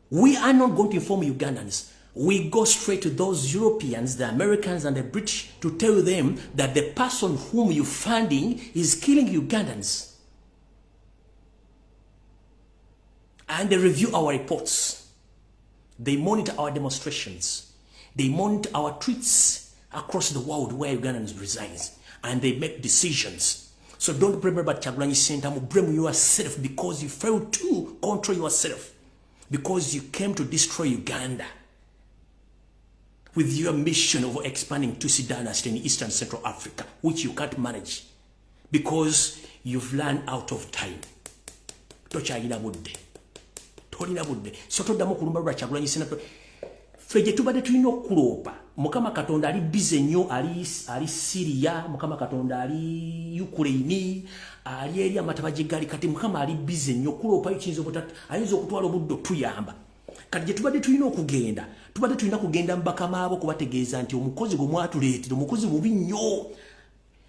we are not going to inform Ugandans. We go straight to those Europeans, the Americans and the British to tell them that the person whom you're funding is killing Ugandans. And they review our reports. They monitor our demonstrations. They monitor our tweets across the world where Ugandans resides. And they make decisions. So don't blame Robert Kyagulanyi Ssentamu, blame yourself because you failed to control yourself. Because you came to destroy Uganda with your mission of expanding Tutsi dynasty in Eastern Central Africa, which you can't manage because you've run out of time. Tokyalina budde. Tolina budde. So toddamu kulumba lwa Kyagulanyi Ssentamu. Ffe gye tubadde tulina okukuloopa, Mukama Katonda ali busy nnyo, ali Syria, Mukama Katonda ali Ukraine, ali eri amataba gye gali. Kati Mukama ali busy nnyo okuloopayo kiyinza ayinza okutwala obudde otuyamba. Kati gye tubadde tulina okugenda, tubadde tulina kugenda mu bakama abo kubategeeza nti omukozi gwe mwatuleetera omukozi mubi nnyo.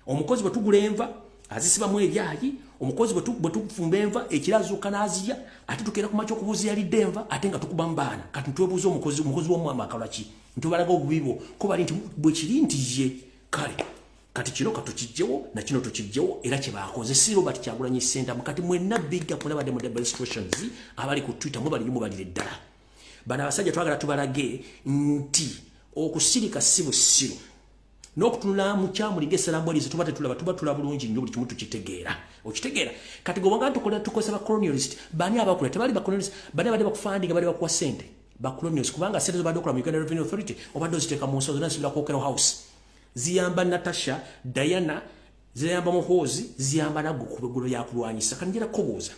Omukozi bwe tugula enva azisibamu ebyayi, omukozi bwe tufumba enva ekiro azuuka n'azirya, ate tukeera ku makya okubuuza yalidde enva ate nga tukuba mu baana. Kati ntwebuuza omukozi w'omwama akola ki? Ntubalaga obubi bwo ko bali nti bwe kiri nti ye kale kati kino katukijjewo na kino tukijjewo, era kye baakoze si Robert Kyagulanyi Ssentamu. Kati mwenna big up mwena badde mu demonstrations, abali ku Twitter mwebalire mubalire ddala. Bano abasajja twagala tubalage nti okusirika si busiru n'okutunula mu kyamuli ng'essalambwalize tuba tetulaba, tuba tulaba bulungi nnyo, buli kimu tukitegeera. Okitegeera? Kati gwe wanga tukola tukozesa ba colonialist, bani abakola tebali ba colonialist, bani abadde bakufundinga, bali bakuwa ssente ba colonialist, kubanga ssente zobadde okola mu Uganda Revenue Authority obadde oziteeka mu nsawo zonna zisibira ku Okello House, ziyamba Natasha, Diana, ziyamba Muhoozi, ziyamba nagwe ku biggulo byakulwanyisa. Kati njera kubuuza.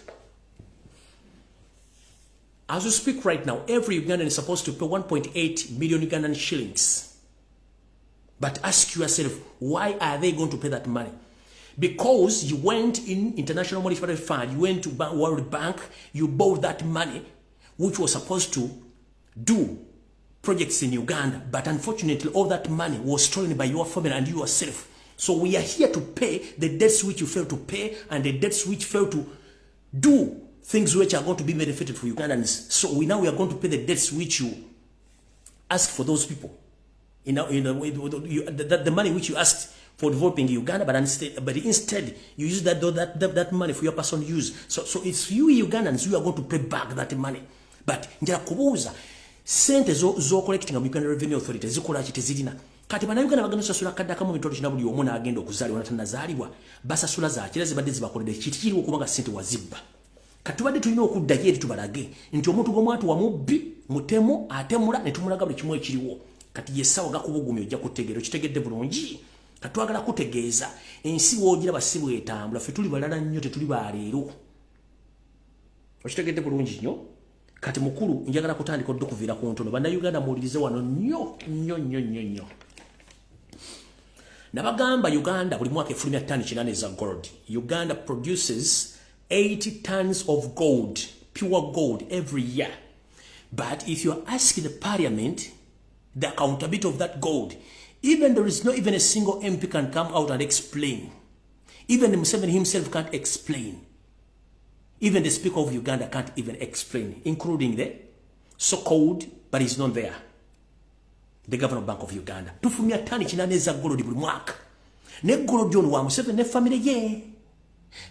As we speak right now, every Ugandan is supposed to pay 1.8 million Ugandan shillings. But ask yourself, why are they going to pay that money? Because you went in International Monetary Fund, you went to World Bank, you bought that money, which was supposed to do projects in Uganda. But unfortunately, all that money was stolen by your family and yourself. So we are here to pay the debts which you failed to pay and the debts which failed to do things which are going to be benefited for Ugandans. So we now we are going to pay the debts which you ask for those people in the money which you asked for developing Uganda, but instead you use that money for your personal use. So it's you Ugandans who are going to pay back that money. But njala kubuuza, sente zo collecting mu Uganda Revenue Authority zikola ki? Tezirina. Kati bannayuganda bagenda sasula kadde akamu 80,000 buli omu n'agenda okuzaalibwa natanazaalibwa. Basasula zakira zibadde zibakoledde kiti kiriwo? Kubanga sente wazibba. Kati tubadde tulina okuddayo eri tubalage nti omuntu gw'omwatu wamubbi, mutemu, atemula, ne tumulaga buli kimu ekiriwo. Kati yessawa gakubugumya, ojja kutegeera. Okitegedde bulungi? Kati twagala kutegeeza ensi woogiraba si bwetambula. Ffe tuli balala nnyo, tetuli baleero. Okitegedde bulungi nnyo? Kati mukulu, njagala kutandika odde okuviira ku ntono. Bannayuganda, muwulirize wano nnyo nnyo nnyo nnyo nnyo. Nabagamba Uganda buli mwaka efulumya tani 8 eza gold. Uganda produces 80 tons of gold, pure gold, every year. But if you ask the parliament the accountability of that gold, even there is no even a single MP can come out and explain. Even Museveni himself can't explain. Even the Speaker of Uganda can't even explain, including the so-called, but he's not there, the Governor of Bank of Uganda. Tufulumya tani 8 eza gold buli mwaka, ne gold ono wa Museveni ne family ye.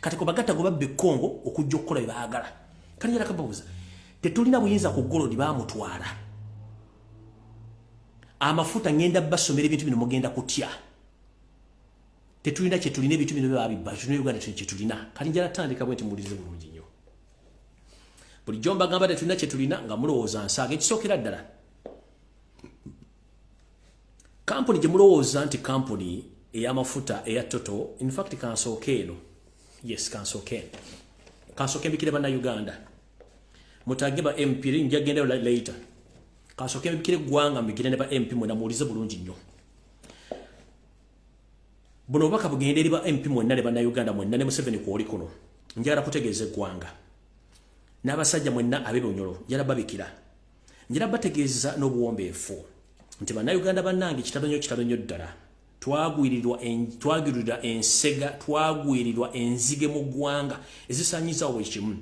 Kati kubagatta gwe babba e Congo okujja okukola bye baagala. Kati njala kababuuza, tetulina buyinza ku gold? Baamutwala. Amafuta, ngenda basomera ebintu bino, mugenda kutya. Tetulina kyetulina, ebintu bino babibba. Tulina Uganda kyetulina. Kati njala tandika bwe nti, muwulirize bulungi nnyo. Bulijjo mbagamba tetulina kyetulina, nga mulowooza nsaaga. Ekisookera ddala, kampuni gye mulowooza nti kampuni ey'amafuta eya Total, in fact kansooke eno, yes, kansooke eno, kansooke mbikire bannayuganda, mutage ba MP, nja gendayo later. Kansooke mbikire eggwanga, mbikire ne ba MP mwena, muwulize bulungi nnyo. Buno obubaka bugenda eri ba MP mwenna ne bannayuganda mwenna ne Museveni kwoli kuno. Njagala kutegeeza eggwanga n'abasajja mwenna ab'ebunyolo, njagala babikira, njagala bategeeza n'obuwombeefu nti bannayuganda bannange, kitalo nnyo, kitalo nnyo ddala. Twagwirirwa ensega, twagwirirwa enzige mu ggwanga ezisanyizawo buli kimu.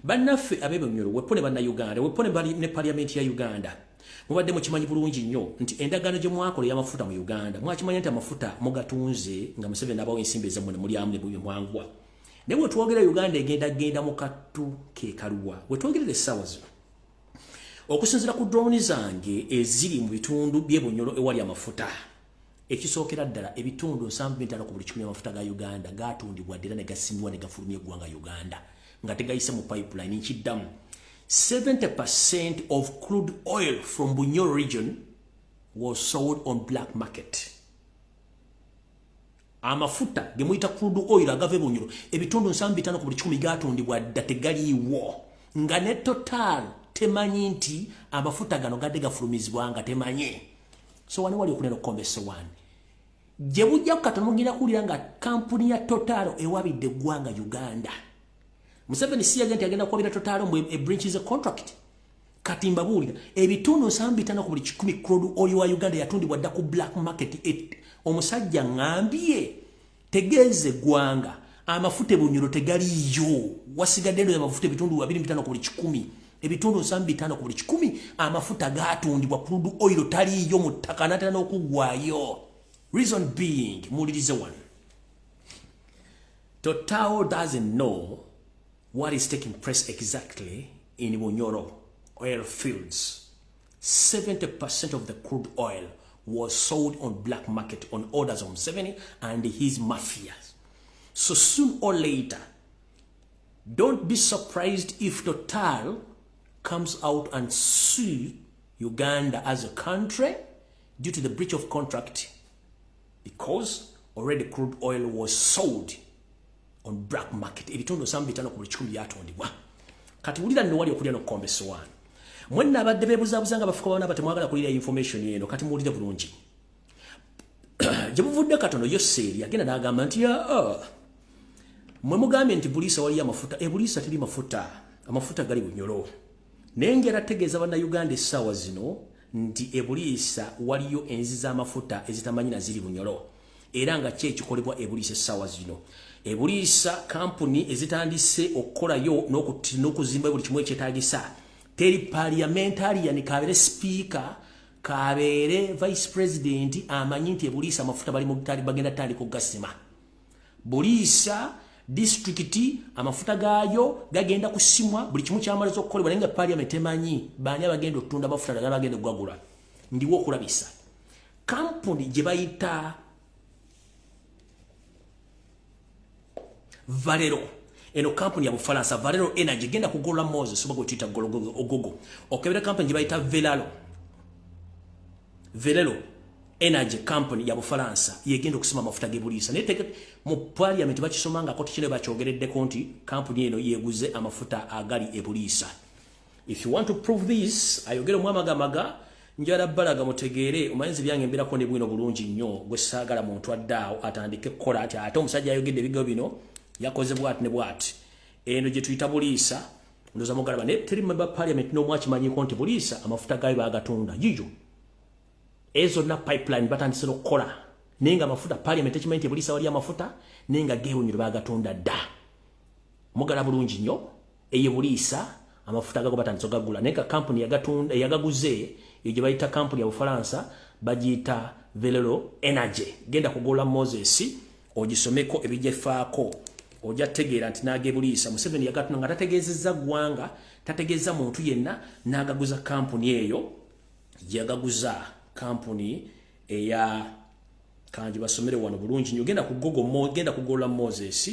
Bannaffe ab'ebunyolo, wepo ne bannayuganda, wepo ne parliament ya Uganda, mubadde mukimanyi bulungi nnyo nti endagaano gye mwakola ey'amafuta mu Uganda, mwakimanya nti amafuta mugatunze nga Museveni abawo ensimbi ezammwe ne mulyamu ne mwanguwa. Naye bwe twogera, Uganda egenda genda mu kattu ke kaluwa. Bwe twogerera essaawa zino, okusinziira ku drone zange eziri mu bitundu by'ebunyolo ewali amafuta, ekisookera ddala, ebitundu 75 ku buli 100 amafuta ga Uganda gatundibwa ddera ne gasimibwa ne gafulumya eggwanga Uganda nga tegayise mu pipeline. Nkiddamu, 70% of crude oil from Bunyoro region was sold on black market. Amafuta ge muyita crude oil agava e Bunyoro, ebitundu 75 ku buli 1 gatundibwa dda, tegaliiwo, nga ne Total temanyi nti amafuta gano gadde gafulumizibwa, nga temanye. So wano wali okunena okukomba essowaani gye bujja katono, mugenda kuwulira nga kampuni ya Total ewabidde eggwanga Uganda. Museveni si yaga nti agenda kuwabira Total mbu e breaches a contract. Kati mbabuulira, ebitundu 75 ku buli 100 crude oil wa Uganda yatundibwa dda ku black market. Omusajja ŋŋambye, tegeeza eggwanga, amafuta ebunyoro tegaliiyo. Wasigadde ndo amafuta ebitundu 25 ku buli 100, ebitundu 75 ku buli 100 amafuta gatundibwa. Crude oil taliiyo mu ttaka, natera n'okuggwayo. Reason being, muwulirize wano, Total doesn't know what is taking place exactly in Bunyoro oil fields. 70% of the crude oil was sold on black market on orders of Museveni and his mafias. So soon or later, don't be surprised if Total comes out and sue Uganda as a country due to the breach of contract, because already crude oil was sold on black market. Ebitundu 75 ku buli 100 byatondebwa. Kati wulira nno, wali okulya n'okukomba essowaani. Mwenna abadde beebuzaabuza nga bafuka bana batemwagala kulira information eno, kati muwulire bulungi. Gye buvudde katono, Yoseeri agenda n'agamba nti aa, mwe mugambye nti Buliisa waliyo amafuta, e Buliisa teri mafuta, amafuta gali Bunyolo. Naye ngera tegeeza bannayuganda essaawa zino nti e Buliisa waliyo enzi z'amafuta ezitamanyi na ziri Bunyolo. Era nga ki ekikolebwa e Buliisa essaawa zino? E Buliisa kampuni ezitandise okukolayo n'okuzimba buli kimu ekyetaagisa. Teri parliamentarian, kabere speaker, Kabeere vice president amanyi nti ebuliisa amafuta bali mu bagenda tandika okugasima. Buliisa disitulikiti amafuta gaayo gagenda kusimwa, buli kimu kyamaliza okukolebwa, naye nga parliament emanyi baani abagenda okutunda amafuta ddala bagenda okugagula. Ndiwo okulabisa kampuni gye bayita Valero. Eno kampuni ya Bufalansa, Valero Energy. Genda kugolola Moses oba gwetuyita Ogogo, okebera kampuni gye bayita Velalo, Velero Energy, company ya Bufalansa, yegenda okusima amafuta gebuliisa. Naye mu parliament bakisomangako tekino, bakyogereddeko nti kampuni eno yeguze amafuta agali ebuliisa. If you want to prove this, ayogere omwamagamaga njala balaga mutegeere. Omanyizi byange mbirako ne bwino bulungi nnyo. Gwe saagala muntu addaawo atandike kukola ati ate omusajja ayogedde ebigambo bino, yakoze bwati ne bwati. Eno gye tuyita Buliisa, ndoza mugalaba, naye teri member parliament n'omu akimanyiko nti Buliisa amafuta gaayo baagatunda. Yiyo ezo zonna pipeline batandise n'okukola, naye nga amafuta parliament ekimanyi nti Buliisa wali amafuta, naye nga geewunyiro baagatunda dda. Mugala bulungi nnyo, eyo Buliisa amafuta gago batandise ogagula, naye nga kampuni eyagaguze eyo gye bayita kampuni ya Bufalansa, bagiyita Velero Energy. Genda kugola Moses ogisomeko ebijefaako, ojja tegeera nti n'agebuliisa Museveni yagatunda nga tategeezezza ggwanga, tategeeza muntu yenna, n'agaguza kampuni eyo. Yagaguza kampuni eya kanji basomere wano bulungi nnyo. Genda ku Google, genda kugola Moses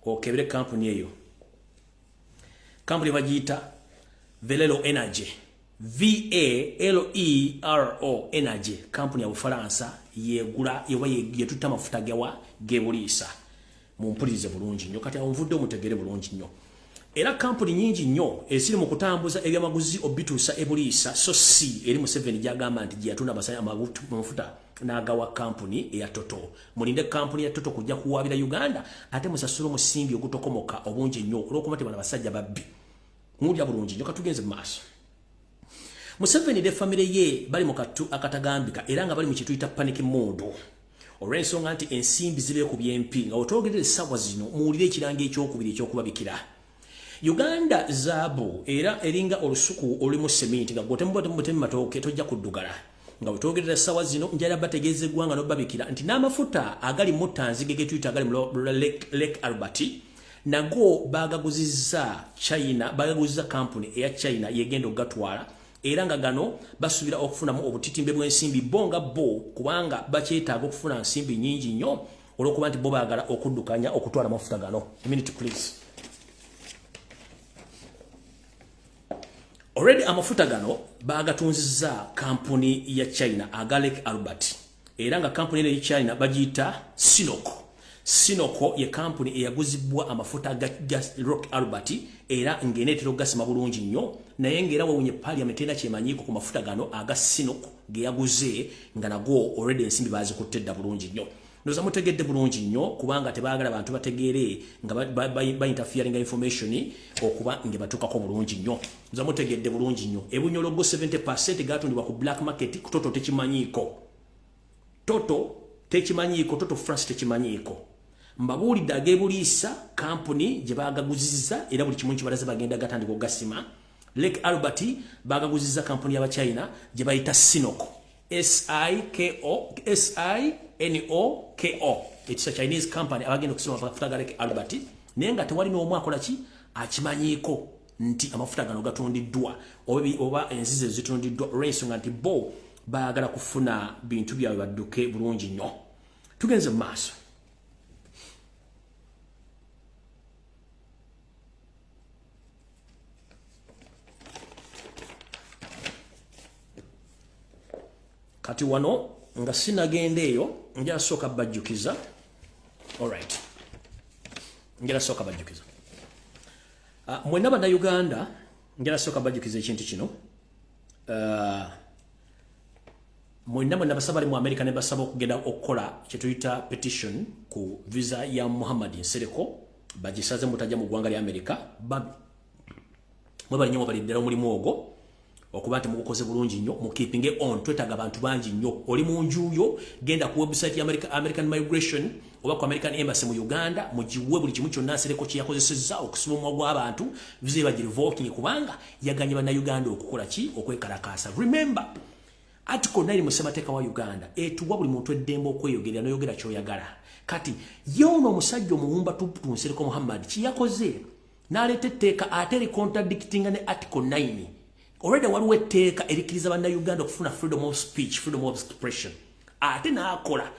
okebere kampuni eyo. Kampuni bagiyita Velero Energy, Valero Energy, kampuni ya Bufalansa, yegula yoba yetutta amafuta gewa gebuliisa. Mumpulirize bulungi nnyo. Kati awo nvudde omutegere bulungi nnyo. Era kampuni nyingi nnyo eziri mu kutambuza ebyamaguzi obituusa ebuliisa, so si eri Museveni gyagamba nti gye yatunda amafuta n'agawa kampuni eya Total. Mulinde kampuni ya Total kujja kuwaabira Uganda, ate musasule omusimbi ogutokomoka obungi ennyo olw'okuba tebana basajja babbi. Muwulira bulungi nnyo. Katugenze mu maaso. Museveni ne famire ye bali mu kattu akatagambika, era nga bali mu kituyita panic mode, olw'ensonga nti ensimbi zibeekubye empi nga wetwogerera essaawa zino. Muwulire ekirango ekyokubiri ekyokubabikira. Uganda zaabu era eringa olusuku olulimu seminti, nga gwotemubutemu matooke tojja kuddugala. Nga wetwogerera essaawa zino, njala bategeeza eggwanga n'obabikira nti n'amafuta agali mu ttanzige getuyita agali mu Lake Albert nago bagaguzizza China, bagaguzizza kampuni eya China, yegenda okugatwala. Era nga gano basuubira okufunamu obutitimbe bw'ensimbi bo nga bo, kubanga bakyetaaga okufuna nsimbi nyingi nnyo olw'okuba nti bo baagala okuddukanya okutwala amafuta gano. A minute please. Already amafuta gano bagatunzizza kampuni ya China aga Lake Albert, era nga kampuni eno ya China bagiyita Sinoko. Sinoko ye kampuni eyaguzibwa amafuta ga Lake Albert, era ng'eneetera okugasima bulungi nnyo. Naye ng'era wewunye parliament era kyemanyiiko ku mafuta gano aga Sinoko ge yaguze, nga nago already ensimbi bazikutte dda bulungi nnyo. Ndoza mutegedde bulungi nnyo, kubanga tebaagala bantu bategeere nga bainterferinga information okuba nga batuukako bulungi nnyo. Ndoza mutegedde bulungi nnyo. Ebunyologo 70% gatundibwa ku black market. Total tekimanyiiko, Total tekimanyiiko, Total France tekimanyiiko. Mbabuulidde ag'ebuliisa kampuni gye baagaguzizza, era buli kimu nkibalaze. Bagenda gatandika okugasima. Lake Albert baagaguzizza kampuni y'Abachina gye bayita Sinoko, Siko, Sinoko. It's a Chinese company abagenda okusima amafuta ga Lake Albert, naye nga tewali n'omu akola ki akimanyiiko nti amafuta gano gatundiddwa oba enzizi ezitundiddwa, olw'ensonga nti bo baagala kufuna bintu byabwe badduke bulungi nnyo. Tugenze mu maaso. Kati wano nga sinagenda eyo, njala sooka bajjukiza. Alright, njala sooka bajjukiza mwenna Bannayuganda, njala sooka bajjukiza ekintu kino. Mwenna mwenna basaba bali mu America ne basaba okugenda okukola kyetuyita petition ku visa ya Muhammad Nsereko bagisaze mutajja mu ggwanga lya America. Mwebali nnyo, mwebali ddala omulimu ogwo okuba nti mugukoze bulungi nnyo. Mukeepinge on, twetaaga abantu bangi nnyo. Oli mu njuyo, genda ku website ya American Migration oba ku American Embassy mu Uganda, mugiwe buli kimu kyonna Nsereko kye yakozesezza okusiba omumwa gw'abantu, visa bagirevoking, kubanga yaganye Bannayuganda okukola ki? Okwekalakaasa. Remember, Article 9 mu ssemateeka wa Uganda etuwa buli muntu eddembe okweyogerera n'oyogera ky'oyagala. Kati ye ono omusajja omuwumba tupu Nsereko Muhammad kiyakoze n'aleeta etteeka ate ricontradictinga ne Article 9. Already waliwo etteeka erikkiriza bannayuganda okufuna freedom of speech, freedom of expression, ate n'akola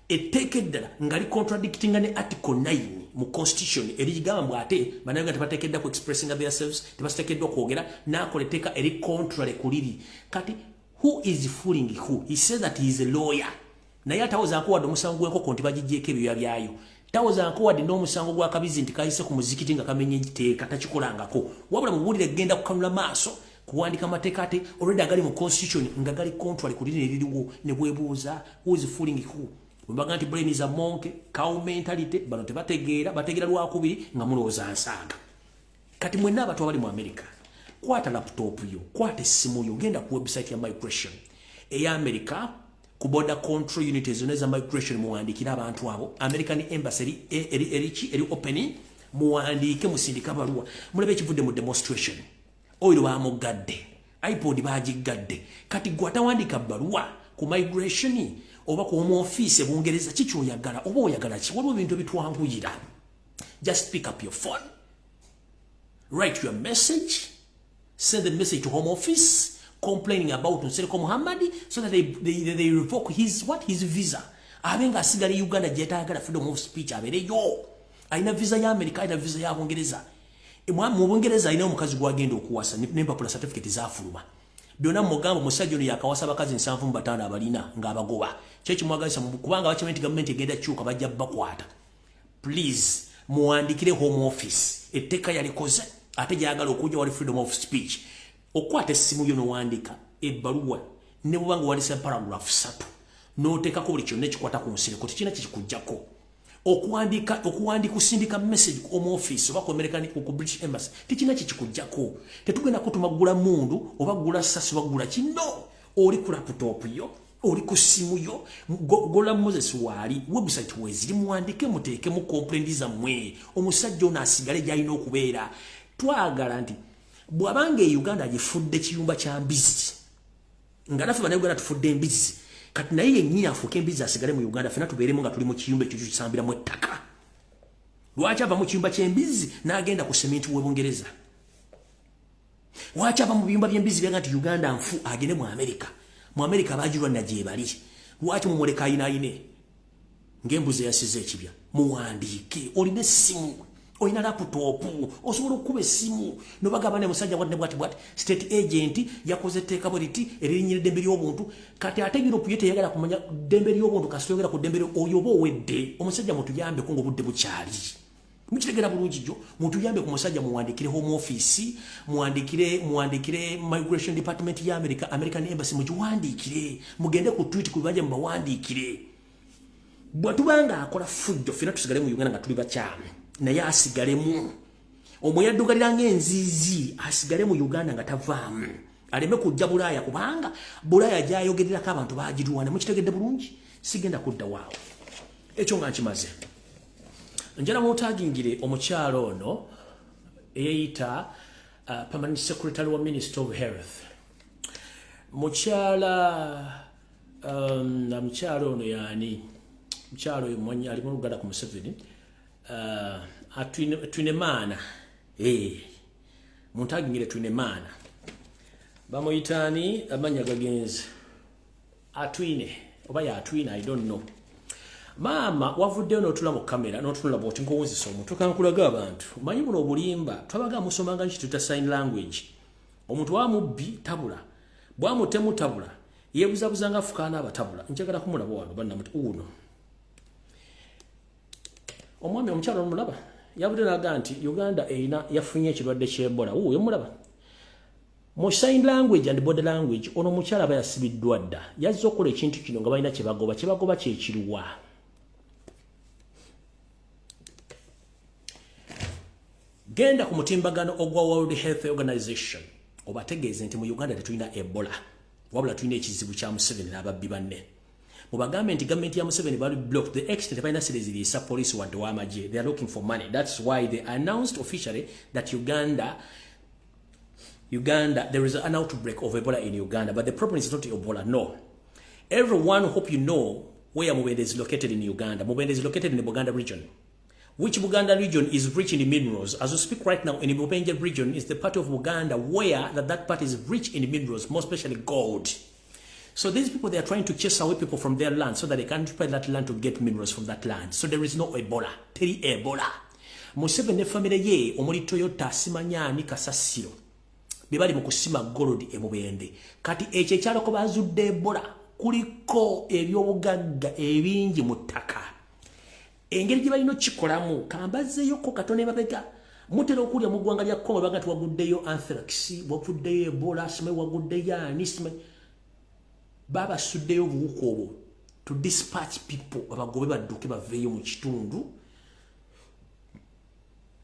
etteeka eddala nga licontradictinga ne Article 9 mu constitution erigamba mbu ate bannayuganda tebateekeddwa ku expressinga themselves, tebateekeddwa kwogera. N'akola etteeka eri contrary ku liri. Kati who is fooling who? He says that he is a lawyer, naye atawozaako wadde omusango gw'enkoko nti bagiggyeko ebyoya byayo, tawozaako wadde n'omusango gwa kabizi nti kayise ku muzikiti nga kamenye etteeka, takikolangako. Wabula mubuulire, genda kukanula maaso kuwandika amateeka ate already agali mu constitution nga gali contrary ku liri eririwo. Ne bwebuuza, who is fooling who? Bwebaga nti brain is a monkey, cow mentality, bano tebategeera, bategeera lwakubiri nga mulowooza nsaaga. Kati mwenna abantu abali mu America, kwata laptop yo, kwata essimu yo, genda ku website ya migration eya America, ku border control unit zonna eza migration, muwandiikire abantu abo. American Embassy eriki eri open, muwandiike, musindike abaluwa, mulabe ekivudde mu demonstration. Oil bamugadde, iPod bagigadde. Kati gwe atawandiika bbaluwa ku migration oba ku home office e Bungereza, kikyoyagala oba oyagala ki? Waliwo ebintu ebitwanguyira. Just pick up your phone, write your message, send the message to home office complaining about Nsereko Muhammad so that they revoke his what, his visa, abe nga asigala e Uganda gyetayagala freedom of speech abeereyo. Alina visa ya America, alina visa ya Bungereza. Mu Bungereza alina omukazi gwagenda okuwasa n'empapula certificate zafuluma byonna. Mugamba omusajja ono yakawasa abakazi 75 abalina ng'abagoba. Kyekimwagalisa kubanga bakimanyi nti gavumenti egenda kyuka, bajja bakwata. Please, muwandikire home office. Etteeka yalikoze ate gyagala okujja wali freedom of speech. Okwata essimu yo nowandiika ebbaluwa, ne bw'oba nga wandisa paragraph 3, n'oteekako buli kyonna ekikwata ku Nsereko, tekirina kikikuggyako. Okuwandiika, okuwandiika, kusindika message ku home office oba ku American, ku British Embassy, tekirina kikikuggyako. Tetugenda kutuma gula mundu oba gula sasi oba gula kino. Oli ku laptop yo, oli ku ssimu yo, Gola Moses waali, website weziri, muwandike, muteekemu complaint zammwe. Omusajja ono asigale gy'alina okubeera. Twagala nti bw'abanga e Uganda agifudde kiyumba kya mbizi, nga naffe bannayuganda tufudde embizi, kati naye yennyini afuuke embizi, asigale mu Uganda, ffena tubeeremu nga tuli mu kiyumba ekyo kisambiramu ettaka. Lwaki ava mu kiyumba ky'embizi n'agenda ku seminti w'e Bungereza? Lwaki ava mu biyumba by'embizi byaga nti Uganda nfu, agende mu Amerika? Mu Amerika bagirwanira gye bali. Lwaki mumuleka ayinaayine ng'embuzi eyasize ekibya? Muwandiike. Olina essimu, olina laptop, osobola okukuba essimu nobagamba ne musajja bwati ne bwati bwati, state agent yakoze etteeka bwe riti eririnyira eddembe ly'obuntu. Kati ate Europe ye teyagala kumanya ddembe ly'obuntu. Kasita oyogera ku ddembe, oyo oba owedde. Omusajja mutuyambeko ng'obudde bukyali. Mukitegera bulungi jjo? Mutuyambe ku musajja, muwandikire home office, muwandikire migration department ya America, American Embassy mugiwandiikire, mugende ku Twitter ku bibanja mubawandiikire. Bwe tubanga akola fujjo, ffena tusigale mu Uganda nga tuli bakyamu, naye asigalemu. Omwe yaddugalira ng'enziizi asigale mu Uganda nga tavaamu, aleme kujja Bulaaya, kubanga Bulaaya gyayogererako abantu bagirwana. Mukitegedde bulungi? Sigenda kudda waawo, ekyo nga nkimaze. Njala mutagingire omukyalo ono eyeyita permanent secretary wa Minister of Health, mukyala mukyalo ono yaani mukyalo oyo mwanyi ali mu Luganda ku Museveni, Atwine maana. Muntagingire Twine maana, bamuyitaani? Amannya gagenze. Atwine oba yatwine, I don't know. Maama, wavuddeyo n'otula mu kamera n'otunula bwoti nkowunzisa omuntu kankulaga abantu. Manyi buno obulimba twabaga musomanga nki tuta sign language. Omuntu wa mubbi tabula, bwamutemu tabula, yebuzabuza nga afukaana abatabula. Njagala kumulaba wano bannamuti uno omwami, omukyalo omulaba yavudde naga nti Uganda erina yafunye ekirwadde ky'Ebola. Wuuyo mulaba mu sign language and body language. Ono omukyala aba yasibiddwa dda, yazze okukola ekintu kino nga balina kyebagoba. Kyebagoba kyekiruwa? Genda ku mutimbagano ogwa World Health Organization obategeeze nti mu Uganda tetulina Ebola, wabula tulina ekizibu kya Museveni n'ababbi banne. Mubagambe nti gavumenti ya Museveni bali block the extent balina sente police wadde w'amagye. They are looking for money. That's why they announced officially that Uganda, there is an outbreak of Ebola in Uganda. But the problem is not Ebola, no. Everyone hope you know where Mubende is located in Uganda. Mubende is located in the Buganda region. Which Buganda region is rich in minerals? As we speak right now, in the Mubende region is the part of Uganda where that part is rich in minerals, more especially gold. So these people, they are trying to chase away people from their land so that they can occupy that land to get minerals from that land. So there is no Ebola. Teri Ebola. Museveni ne family ye omuli Toyota simanyani kasasiro. Bebali mu kusima gold e Mubende. Kati ekyo ekyaloko bazudde Ebola kuliko ebyobugagga ebingi mu ttaka. Engeri gye balina okukikolamu kambazzeeyoko katono emabega. Mutera okulya mu ggwanga lya Congo baga nti waguddeyo anthrax, waguddeyo Ebola, simanyi waguddeyo ani, simanyi babasuddeyo obuwuka obwo to dispatch people babagobe badduke baveeyo mu kitundu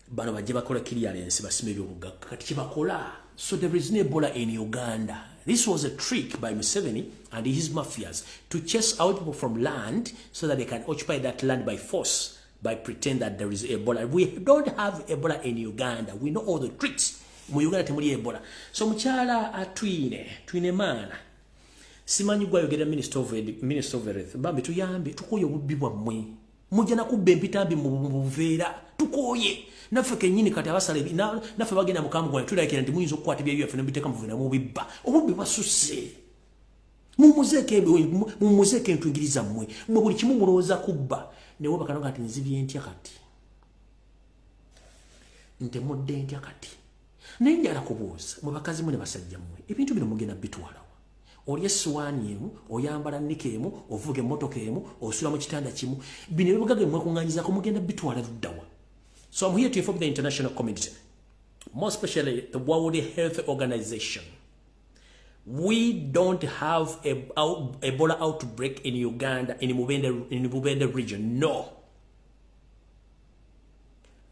bano bajje bakola clearance basime ebyobugagga. Kati kyebakola. So there is no Ebola in Uganda. This was a trick by Museveni and his mafias to chase out people from land so that they can occupy that land by force, by pretend that there is Ebola. We don't have Ebola in Uganda. We know all the tricks. Mu Uganda temuli Ebola. So mukyala Atwine, Twine maana. Simanyi gwayogera Minister of Health. Bambi tuyambe, tukoye obubbi bwammwe. Mujja na kubba empitambi mu buveera. Tukoye. Naffe kennyini kati abasala naffe bagenda mu kamugwana tulakira nti muyinza okukwata ebyo byaffe ne mubiteeka mu buveera mubibba. Obubbi bwasusse. Mumuzeeko entwingiriza mmwe. Mmwe buli kimu mulowooza kubba. Ne webaka kati nzibye ntya kati. Ntemudde ntya kati. Naye njala kubuuza mwe bakazi mwe ne basajja mmwe ebintu bino mugenda bitwalawa. Olya essowaani emu, oyambala nnika emu, ovuga emmotoka emu, osula mu kitanda kimu. Bino ebibugaga mwekuŋŋaanyizaako mugenda bitwala luddawa. So I'm here to inform the international community, more especially the World Health Organization. We don't have a Ebola outbreak in Uganda, in Mubende region. No.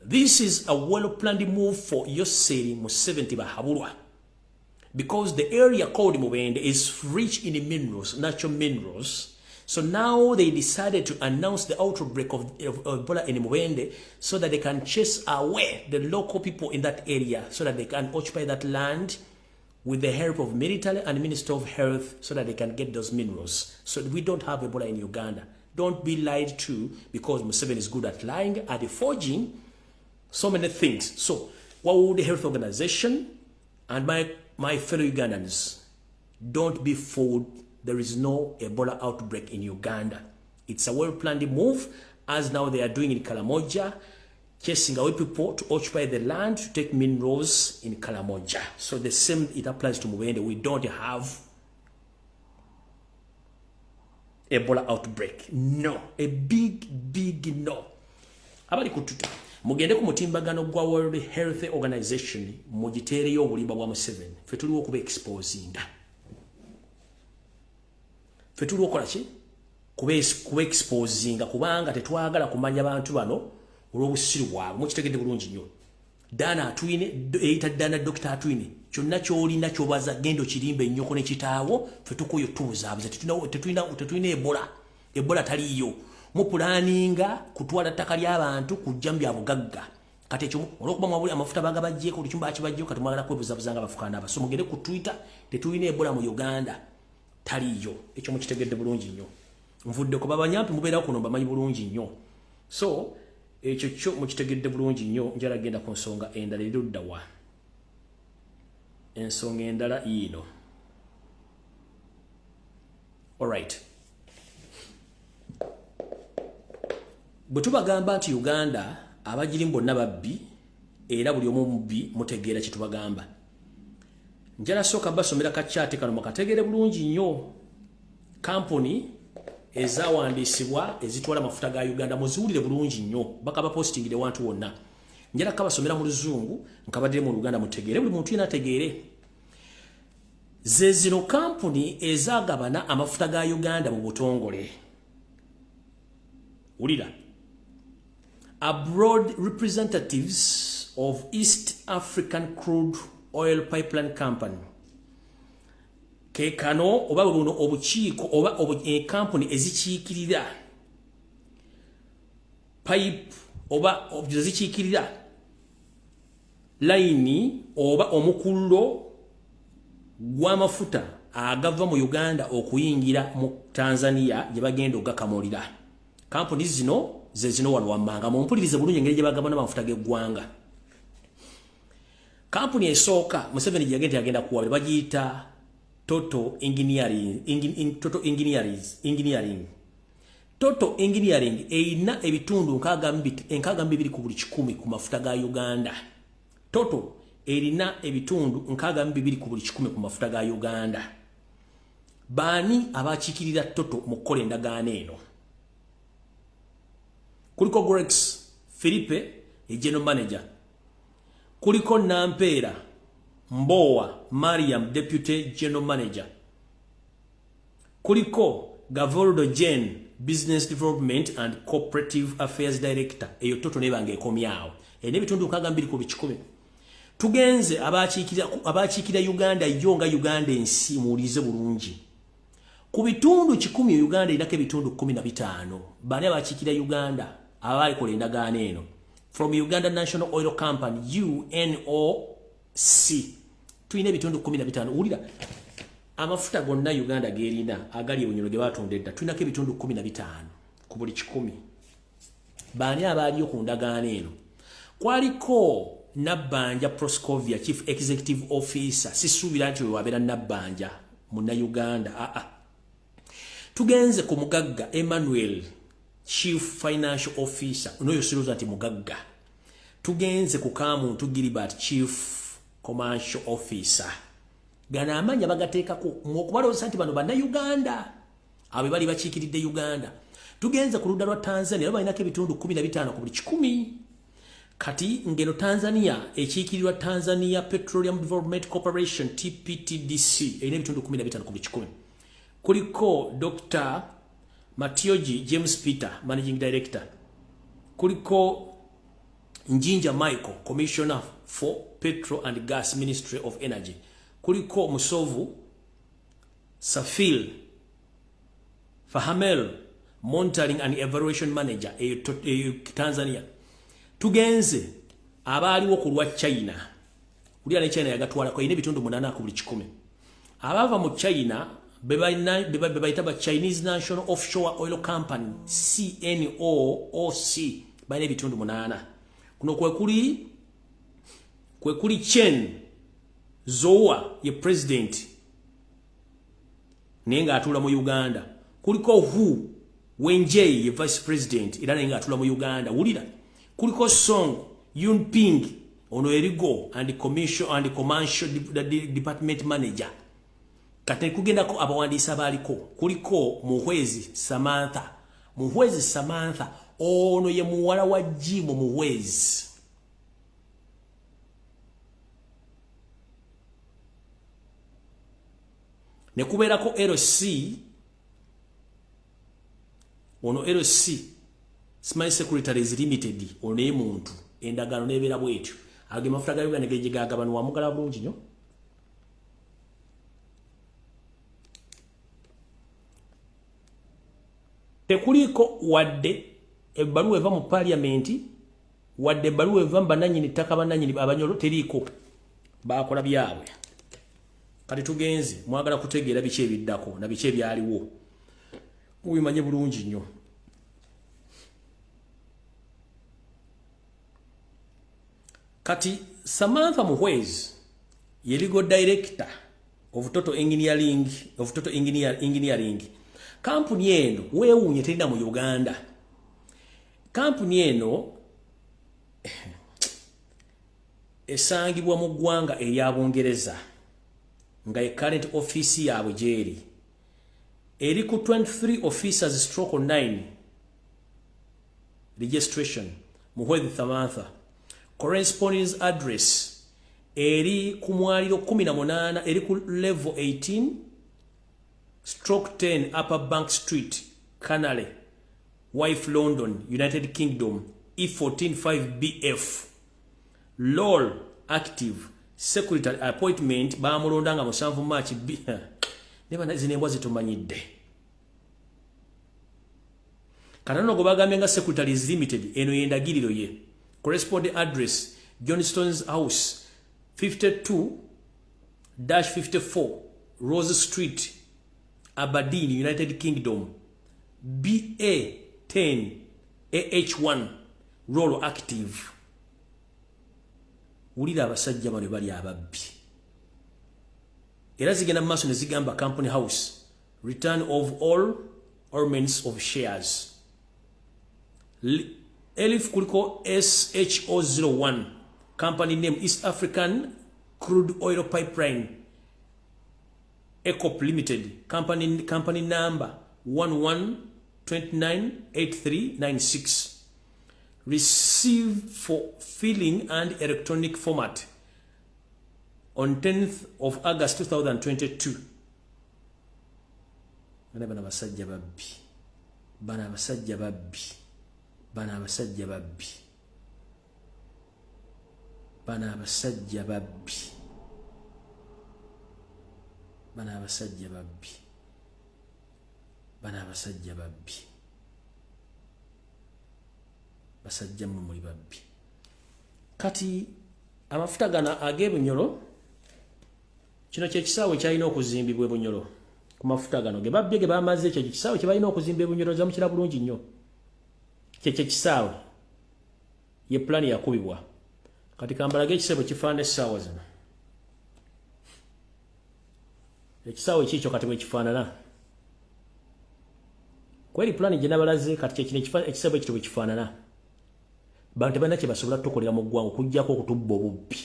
This is a well-planned move for Yoweri Museveni Tibuhaburwa. Because the area called Mubende is rich in minerals, natural minerals. So now they decided to announce the outbreak of Ebola in Mubende so that they can chase away the local people in that area so that they can occupy that land with the help of military and Minister of Health so that they can get those minerals. So we don't have Ebola in Uganda. Don't be lied to, because Museveni is good at lying and forging so many things. So World Health Organization and my fellow Ugandans, don't be fooled. There is no Ebola outbreak in Uganda. It's a well-planned move, as now they are doing in Karamoja, chasing away people to occupy the land to take minerals in Karamoja. So the same, it applies to Mubende. We don't have Ebola outbreak. No, a big, big no. Abali kututa. Mugende ku mutimbagano gwa World Health Organization mugiteereyo obulimba bwa Museveni. Ffe tuliwo okuba exposinga. Ffe tuliwo okukola ki? Kuba exposinga kubanga tetwagala kumanya bantu bano olw'obusiru bwabwe. Mukitegedde bulungi nnyo. Dana Atwine, eyita Dana Dr. Atwine, kyonna ky'olina ky'obaza genda okirimba ennyoko ne kitaawo, ffe tukuyo tubuzaabuza. Tetulina Ebola. Ebola taliiyo. Mupulaninga kutwala ttaka ly'abantu kujja mu bya bugagga. Kati ekyo olw'okuba mwabuli amafuta bagabaggyeko, buli kimu bakibaggyeko, kati mwagala kwebuzabuza nga bafukaana aba. So mugende ku Twitter, tetulina Ebola mu Uganda. Taliiyo. Ekyo mukitegedde bulungi nnyo. Nvudde ku babanyampi mubeerawo kuno mbamanyi bulungi nnyo. So ekyo kyo mukitegedde bulungi nnyo. Njala genda ku nsonga endala eri ludda wa. Ensonga endala yiino. All right. Bwe tubagamba nti Uganda abagirimu bonna babbi era buli omu mubbi, mutegeera kye tubagamba. Njala sooka basomera ka chart kano mukategeere bulungi nnyo. Kampuni ezawandiisibwa ezitwala amafuta ga Uganda muziwulire bulungi nnyo, bakaba postingire wantu wonna. Njala kabasomera mu Luzungu nkabaddire mu Luganda mutegeere, buli muntu yenna ategeere. Ze zino kampuni ezagabana amafuta ga Uganda mu butongole. Wulira. Abroad representatives of East African Crude Oil Pipeline Company. Ke kano oba buno obukiiko oba kampuni ezikiikirira pipe oba ezikiikirira layini oba omukululo gw'amafuta Agava mu Uganda okuyingira mu Tanzania gye bagenda ogakamulira. Kampuni zino ze zino wano wammanga, mumpulirize bulungi engeri gye bagabana amafuta g'eggwanga. Kampuni esooka Museveni gye yagenda, yagenda kuwabira, bagiyita Total Engineering, Total Engineering. Total Engineering erina ebitundu 62 ku buli 100 ku mafuta ga Uganda. Total erina ebitundu 62 ku buli 100 ku mafuta ga Uganda. Baani abakiikirira Total mu kukola endagaano eno? Kuliko Grex Philippe, e general manager. Kuliko Nampeera Mbowa Mariam, deputy general manager. Kuliko Gavoldo Jane, business development and cooperative affairs director. Eyo Total nebanga ekomyawo, erina ebitundu 62 ku 100. Tugenze abakiikirira Uganda yo nga Uganda ensi. Muwulirize bulungi, ku bitundu 100 Uganda erinako ebitundu 15. Bani abakiikirira Uganda abalikola endagaano eno? From Uganda National Oil Company, UNOC, tulina ebitundu 15. Wulira, amafuta gonna Uganda gerina agali ebunyolo ge batunda edda, tulinako ebitundu 15 ku buli 100. Baani abaaliyo ku ndagaano eno? Kwaliko Nabbanja Proscovia, chief executive officer. Sisuubira nti wewabeera Nabbanja Munnauganda. Aa, tugenze ku mugagga Emmanuel, chief financial officer. Noyo sirowooza nti mugagga. Tugenze ku Kamuntu Gilbert, chief commercial officer. Gano amanya bagateekako okubalowooza nti bano Bannayuganda, abo bali bakiikiridde Uganda. Tugenze ku ludda lwa Tanzania, balinako ebitundu 15 ku buli 100. Kati ngeno Tanzania ekiikirirwa Tanzania Petroleum Development Corporation, TPTDC, erina ebitundu 15 ku buli 100. Kuliko Dr Matioji James Peter, managing director. Kuliko Njinja Michael, commissioner for petrol and gas, Ministry of Energy. Kuliko Musovu Safil Fahamel, monitoring and evaluation manager, e Tanzania. Tugenze abaaliwo ku lwa China. Kulya ne China yagatwalako, erina ebitundu 8 ku buli 100. Abava mu China be bayita ba Chinese National Offshore Oil Company, CNOOC, balina ebitundu 8. Kuno kwekuli Chen Zoa, ye president, naye ng'atuula mu Uganda. Kuliko Hu Wenjei, ye vice president, era naye ng'atuula mu Uganda. Wulira, kuliko Song Yunping, ono legal and commission and commercial department manager. Kati kugendako abawandiisi abaaliko, kuliko Muhwezi Samantha. Muhwezi Samantha ono ye muwala wa Jimu Muhwezi. Ne kubeerako LC, ono LC Smile Secretaries Limited, ono ye muntu. Endagaano nebeera bwetyo. Ago mafuta ga Uganda geje gagabanwa. Mugala bulungi nnyo. Tekuliiko wadde ebbaluwa eva mu paliamenti, wadde ebbaluwa eva mu bannannyini ttaka, bannannyini Abanyolo, teriiko. Bakola byabwe. Kati tugenze, mwagala kutegeera biki ebiddako na biki ebyaliwo, mubimanye bulungi nnyo. Kati Samantha Muhwezi ye legal director of Total Engineering, of Total Engineering. Kampuni eno weewuunye terina mu Uganda. Kampuni eno esangibwa mu ggwanga erya Bungereza, nga ye current office yaabwe gyeri eri ku 23 officers stroke 9 registration. Muhwezi Samantha, correspondence address eri ku mwaliro 18, eri ku level 18 stroke 10 Upper Bank Street, Canary Wharf, London, United Kingdom, E145 BF. Lol active secretary appointment bamulonda nga 7 March. Ne zino embwa zitumanyidde. Kanano gwe bagambye nga Secretaries Limited, eno yendagiriro ye corresponding address, Johnston's House, 52-54 Rose Street, Aberdeen, United Kingdom, BA 10 AH1, role active. Wulira abasajja bano bali ababbi. Era zigenda mu maaso ne zigamba Company House, return of all ornaments of shares. Elif kuliko SHO01, company name East African Crude Oil Pipeline Ecop Limited, company number 11298396, received for filling and electronic format on 10th of August 2022. Bano abasajja babbi, bano abasajja babbi, bano abasajja babbi, bano abasajja babbi, bano abasajja babbi, bano abasajja babbi, basajja mmwe muli babbi. Kati amafuta gano ag'ebunyolo, kino kyekisaawe kyalina okuzimbibwa ebunyolo ku mafuta gano ge babbye ge bamaze. Ekyo ekisaawe kye balina okuzimba ebunyolo, zamukira bulungi nnyo, kyekyo ekisaawe ye pulaani yakubibwa. Kati kambalage ekisaawe kifaanana essaawa zino. Ekisaawe kiikyo kati bwe kifaanana kweri pulaani gye nabalaze. Kati kyekino ekisaawe ekito bwe kifaanana. Bantu tebalina kye basobola tukolera mu ggwanga okuggyako okutubba obubbi.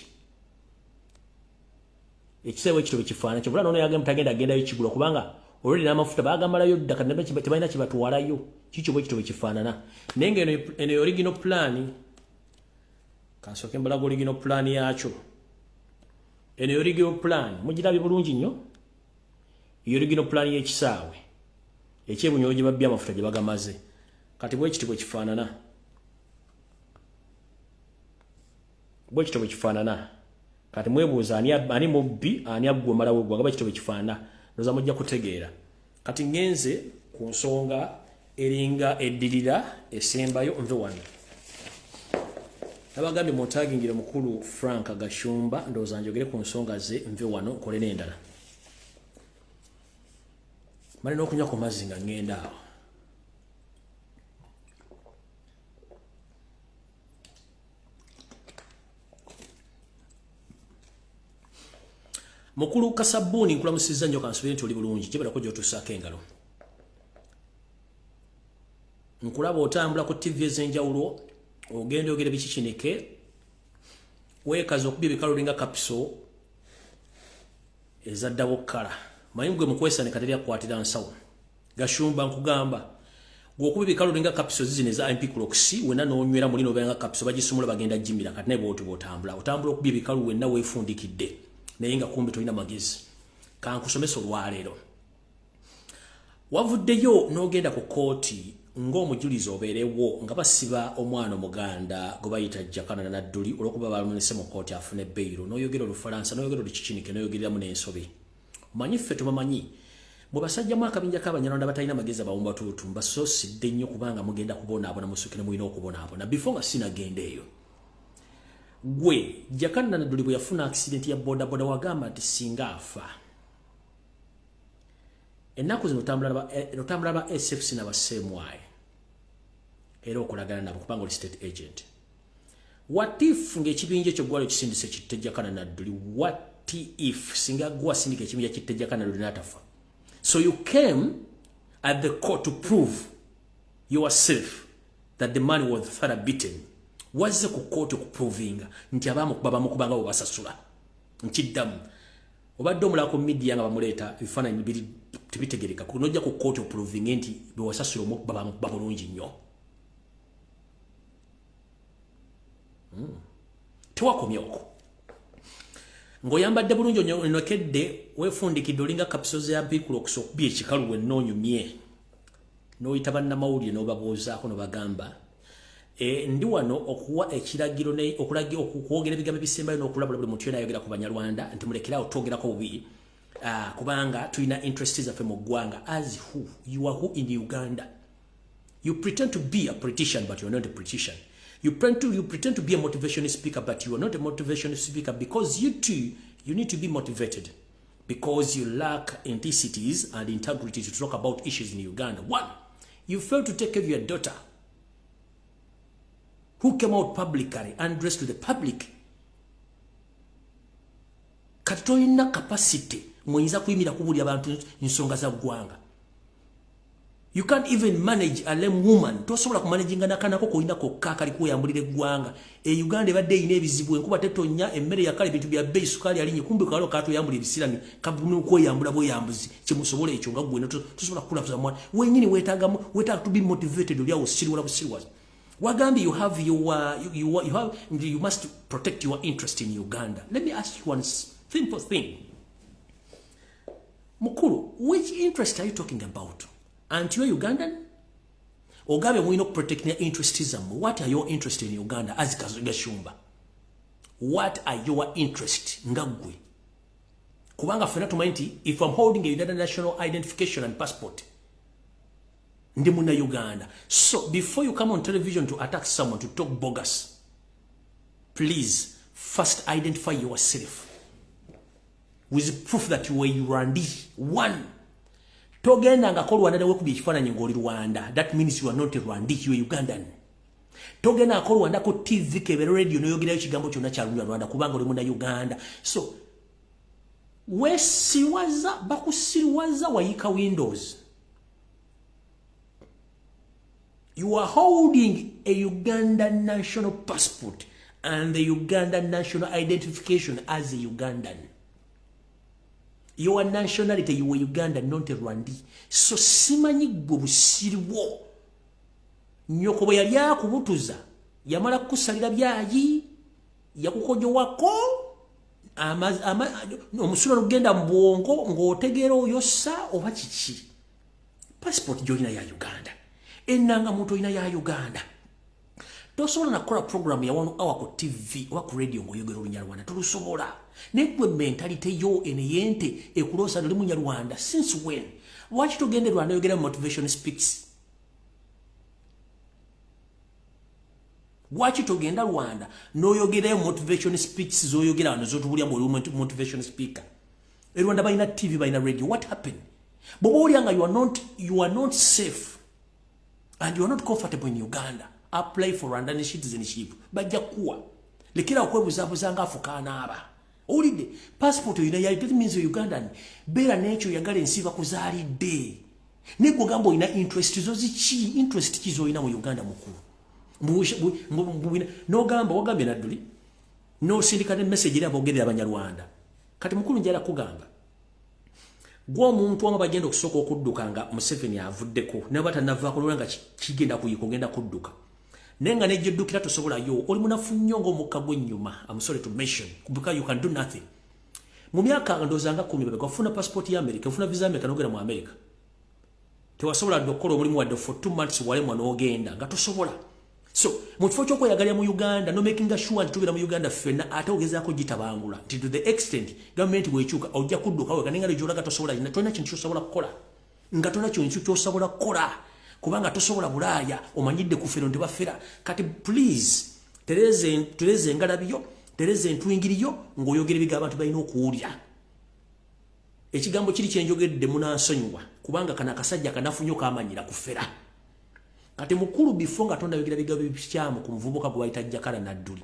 Ekisaawe ekito bwe kifaanana kyovula noono yagamba tagenda agendayo kigula kubanga olwedi n'amafuta bagamalayo dda, kati tebalina kye batwalayo. Kikyo bwe kito bwe kifaanana. Naye nga eno original plan, kansooke mbalaga original plan yakyo. Eno original plan mugirabye bulungi nnyo. Eyo original plan y'ekisaawe ekyebunyolo gye babbye amafuta gye bagamaze. Kati bwe kiti bwe kifaanana, bwe kityo bwe kifaanana. Kati mwebuuza ani mubbi, ani aggwe omalawo eggwanga. Bwe kityo bwe kifaanana, ndowooza mujja kutegeera. Kati ngenze ku nsonga eringa eddirira esembayo, nve wano. Nabagambye muntagingire mukulu Frank Gashumba, ndowooza njogere ku nsonga ze, nve wano nkole n'endala. Mali n'okunywa ku mazzi nga ŋŋenda awo. Mukulu Kasabbuuni, nkulamusizza nnyo, kansubire nti oli bulungi, gyebalako gy'otuusaako engalo. Nkulaba otambula ku TV ez'enjawulo, ogenda oyogera bikikinike, weekaza okubya ebikalu olinga kapiso ezaddawo kkala. Manyi gwe mukwesanika teri akukwatira nsawo. Gashumba, nkugamba gwe okuba ebikalu olinga kapiso zizino eza Ampiclox, wenna n'onywera muli n'obeera nga kapiso bagisumula bagenda gimira. Kati naye bw'oti bw'otambula, otambula okubya ebikalu wenna weefundikidde, naye nga kumbe tolina magezi. Kankusomesa olwaleero. Wavuddeyo n'ogenda ku kkooti ng'omujulizi obeerewo nga basiba omwana omuganda gwe bayita Jakana Nadduli olw'okuba bamunese mu kkooti afune beyiro, n'oyogera Olufalansa, n'oyogera Olukikinike, n'oyogereramu n'ensobi. Omanyi ffe tubamanyi bwe basajjamu akabinja k'Abanyarwanda batalina magezi abawumbatuutu. Mbasoosidde nnyo kubanga mugenda kubonaabona, musukire mulina okubonaabona. Before nga sinagenda eyo, gwe Jakana Nadduli bwe yafuna accident ya bodaboda wagamba nti singa afa. Ennaku zino otambula ba SFC n'abasemwayi era okolagana nabo kubanga oli state agent. What if ng'ekibinja ekyo gwali ekisindisa kitte Jakana Nadduli? What if singa gwasindika ekibinja kitte Jakana Nadduli n'atafa? So you came at the court to prove yourself that the man was thoroughly beaten. Wazze ku kooti okuprovinga nti abamukuba bamukubanga bwe basasula. Nkiddamu, obadde omulala ku media nga bamuleeta ebifaananyi biri tebitegereka, nojja ku kooti oprovinge nti bewasasula omukuba bamukuba bulungi nnyo. Tewakomye okwo, ng'oyambadde bulungi, onokedde, weefundikidde olinga kapiso za Ampiclox okubya ekikalu wenna onyumye, n'oyita bannamawulire n'obabuuzaako n'obagamba, ndi wano okuwa ekiragiro okwogera ebigambo ebisembayo n'okulabula buli muntu yena ayogera ku Banyarwanda nti mulekeraawo twogerako bubi, kubanga tulina interest zaffe mu ggwanga. As who? You are who in Uganda? You pretend to be a politician, but you are not a politician. You pretend to be a motivational speaker, but you are not a motivational speaker, because you too, you need to be motivated. Because you lack entities and integrity to talk about issues in Uganda. One, you failed to take care of your daughter, who came out publicly and addressed to the public. Kati tolina capacity muyinza kuyimira kubulya abantu nsonga za ggwanga. You can't even manage a lame woman. Tosobola kumanaginga nakanako kolina kokka akali kweyambulira eggwanga. E Uganda ebadde erina ebizibu, enkuba tetonya, emmere yakala, ebintu bya bbeeyi, sukaali alinye, kumbe kalo katweyambula ebisirani kabuna okweyambula bweyambuzi kyemusobola ekyo nga ggwe tosobola kukulafuza mwana wenyini. Weetaagamu, weetaaga to be motivated. Oli awo siriwala busiriwaza. Wagambye you have your, you, you have you must protect your interest in Uganda. Let me ask you one simple thing. Mukulu, which interest are you talking about? Aren't you a Ugandan? Ogambye mulina okuprotect your interest zammwe. What are your interest in Uganda as Gashumba? What are your interest nga ggwe? Kubanga ffena tumanyi nti if I'm holding a Uganda national identification and passport, ndi muna Uganda. So before you come on television to attack someone, to talk bogus, please first identify yourself with proof that you were Rwandi. One, togenda nga ko Rwanda wekubye ekifaananyi ng'oli Rwanda. That means you are not a Rwandi, you are Ugandan. Togenda ko Rwanda ku TV, kebera radio, noyogerayo ekigambo kyonna kya Rwanda kubanga oli muna Uganda. So wesiwaza, bakusiriwaza, wayika windows. You are holding a Ugandan national passport and the Ugandan national identification as a Ugandan. Your nationality, you were Ugandan, not a Rwandi. So simanyi gwe busiriwo nyoko bwe yali akubutuza yamala kukusalira byayi, yakukojowako omusulo nogenda mu bwongo ng'otegeera oyosa oba kiki. Passport gyolina ya Uganda, enanga muntu olina ya Uganda. Tosobola nakukola program ya 1 hour ku TV oba ku radio ng'oyogera Olunyarwanda, tolusobola. Naye gwe mentality yo eno eyente ekuloosa oli Munyarwanda. Since when? Lwaki togenda e Rwanda oyogera motivation speaks? Lwaki togenda Rwanda n'oyogerayo motivation speaks zoyogera wano zotubulya mu oli motivation speaker? E Rwanda balina TV, balina radio. What happened? Bw'oba olya nga you are not safe and you are not comfortable in Uganda, apply for Rwandan citizenship, bajja kuwa. Lekera okwebuzaabuza nga afuka anaaba. Owulidde? Passport oyina ya, that means Ugandan. Beera n'ekyo oyagala, ensi bakuzaalidde. Naye gwe ogamba olina interest zo ziki? Interest ki z'olina mu Uganda, mukulu? N'ogamba wagambye nadduli n'osindika ne message eri abogerera Abanyarwanda. Kati mukulu, njala kugamba gwe omuntu omu bagenda okusooka okudduka nga Museveni avuddeko, naye batanavaako lwala nga kigenda kuyika, ogenda kudduka, naye nga nejjoddukira tosobolayo. Oli munafu nnyo ng'omukka gw'ennyuma. I'm sorry to mention, because you can do nothing. Mu myaka ndowooza nga 10 babeka ofuna passport ya America, ofuna visa America, n'ogenda mu America, tewasobola dde okukola omulimu wadde for 2 months, walemwa n'ogenda nga tosobola. So mu kifo ky'okweyagalira mu Uganda no making sure nti tubeera mu Uganda ffenna, ate ogezaako gitabangula nti to the extent gavumenti bwekyuka ojja kudduka weka, naye nga gyolaga tosobola, tolina kintu kyosobola kukola, nga tolina kintu kyosobola kukola kubanga tosobola. Bulaaya omanyidde kufera nti bafera. Kati please tereza engalabiyo, tereza entwingiriyo ng'oyogera ebiga abantu balina okuwulira. Ekigambo kiri kyenjogedde munansonyiwa kubanga kano akasajja kanafu nnyo, kamanyira kufera. Kati mukulu, before nga tonda yogera bigambo bikyamu ku muvubuka gwe bayita Jakana Nadduli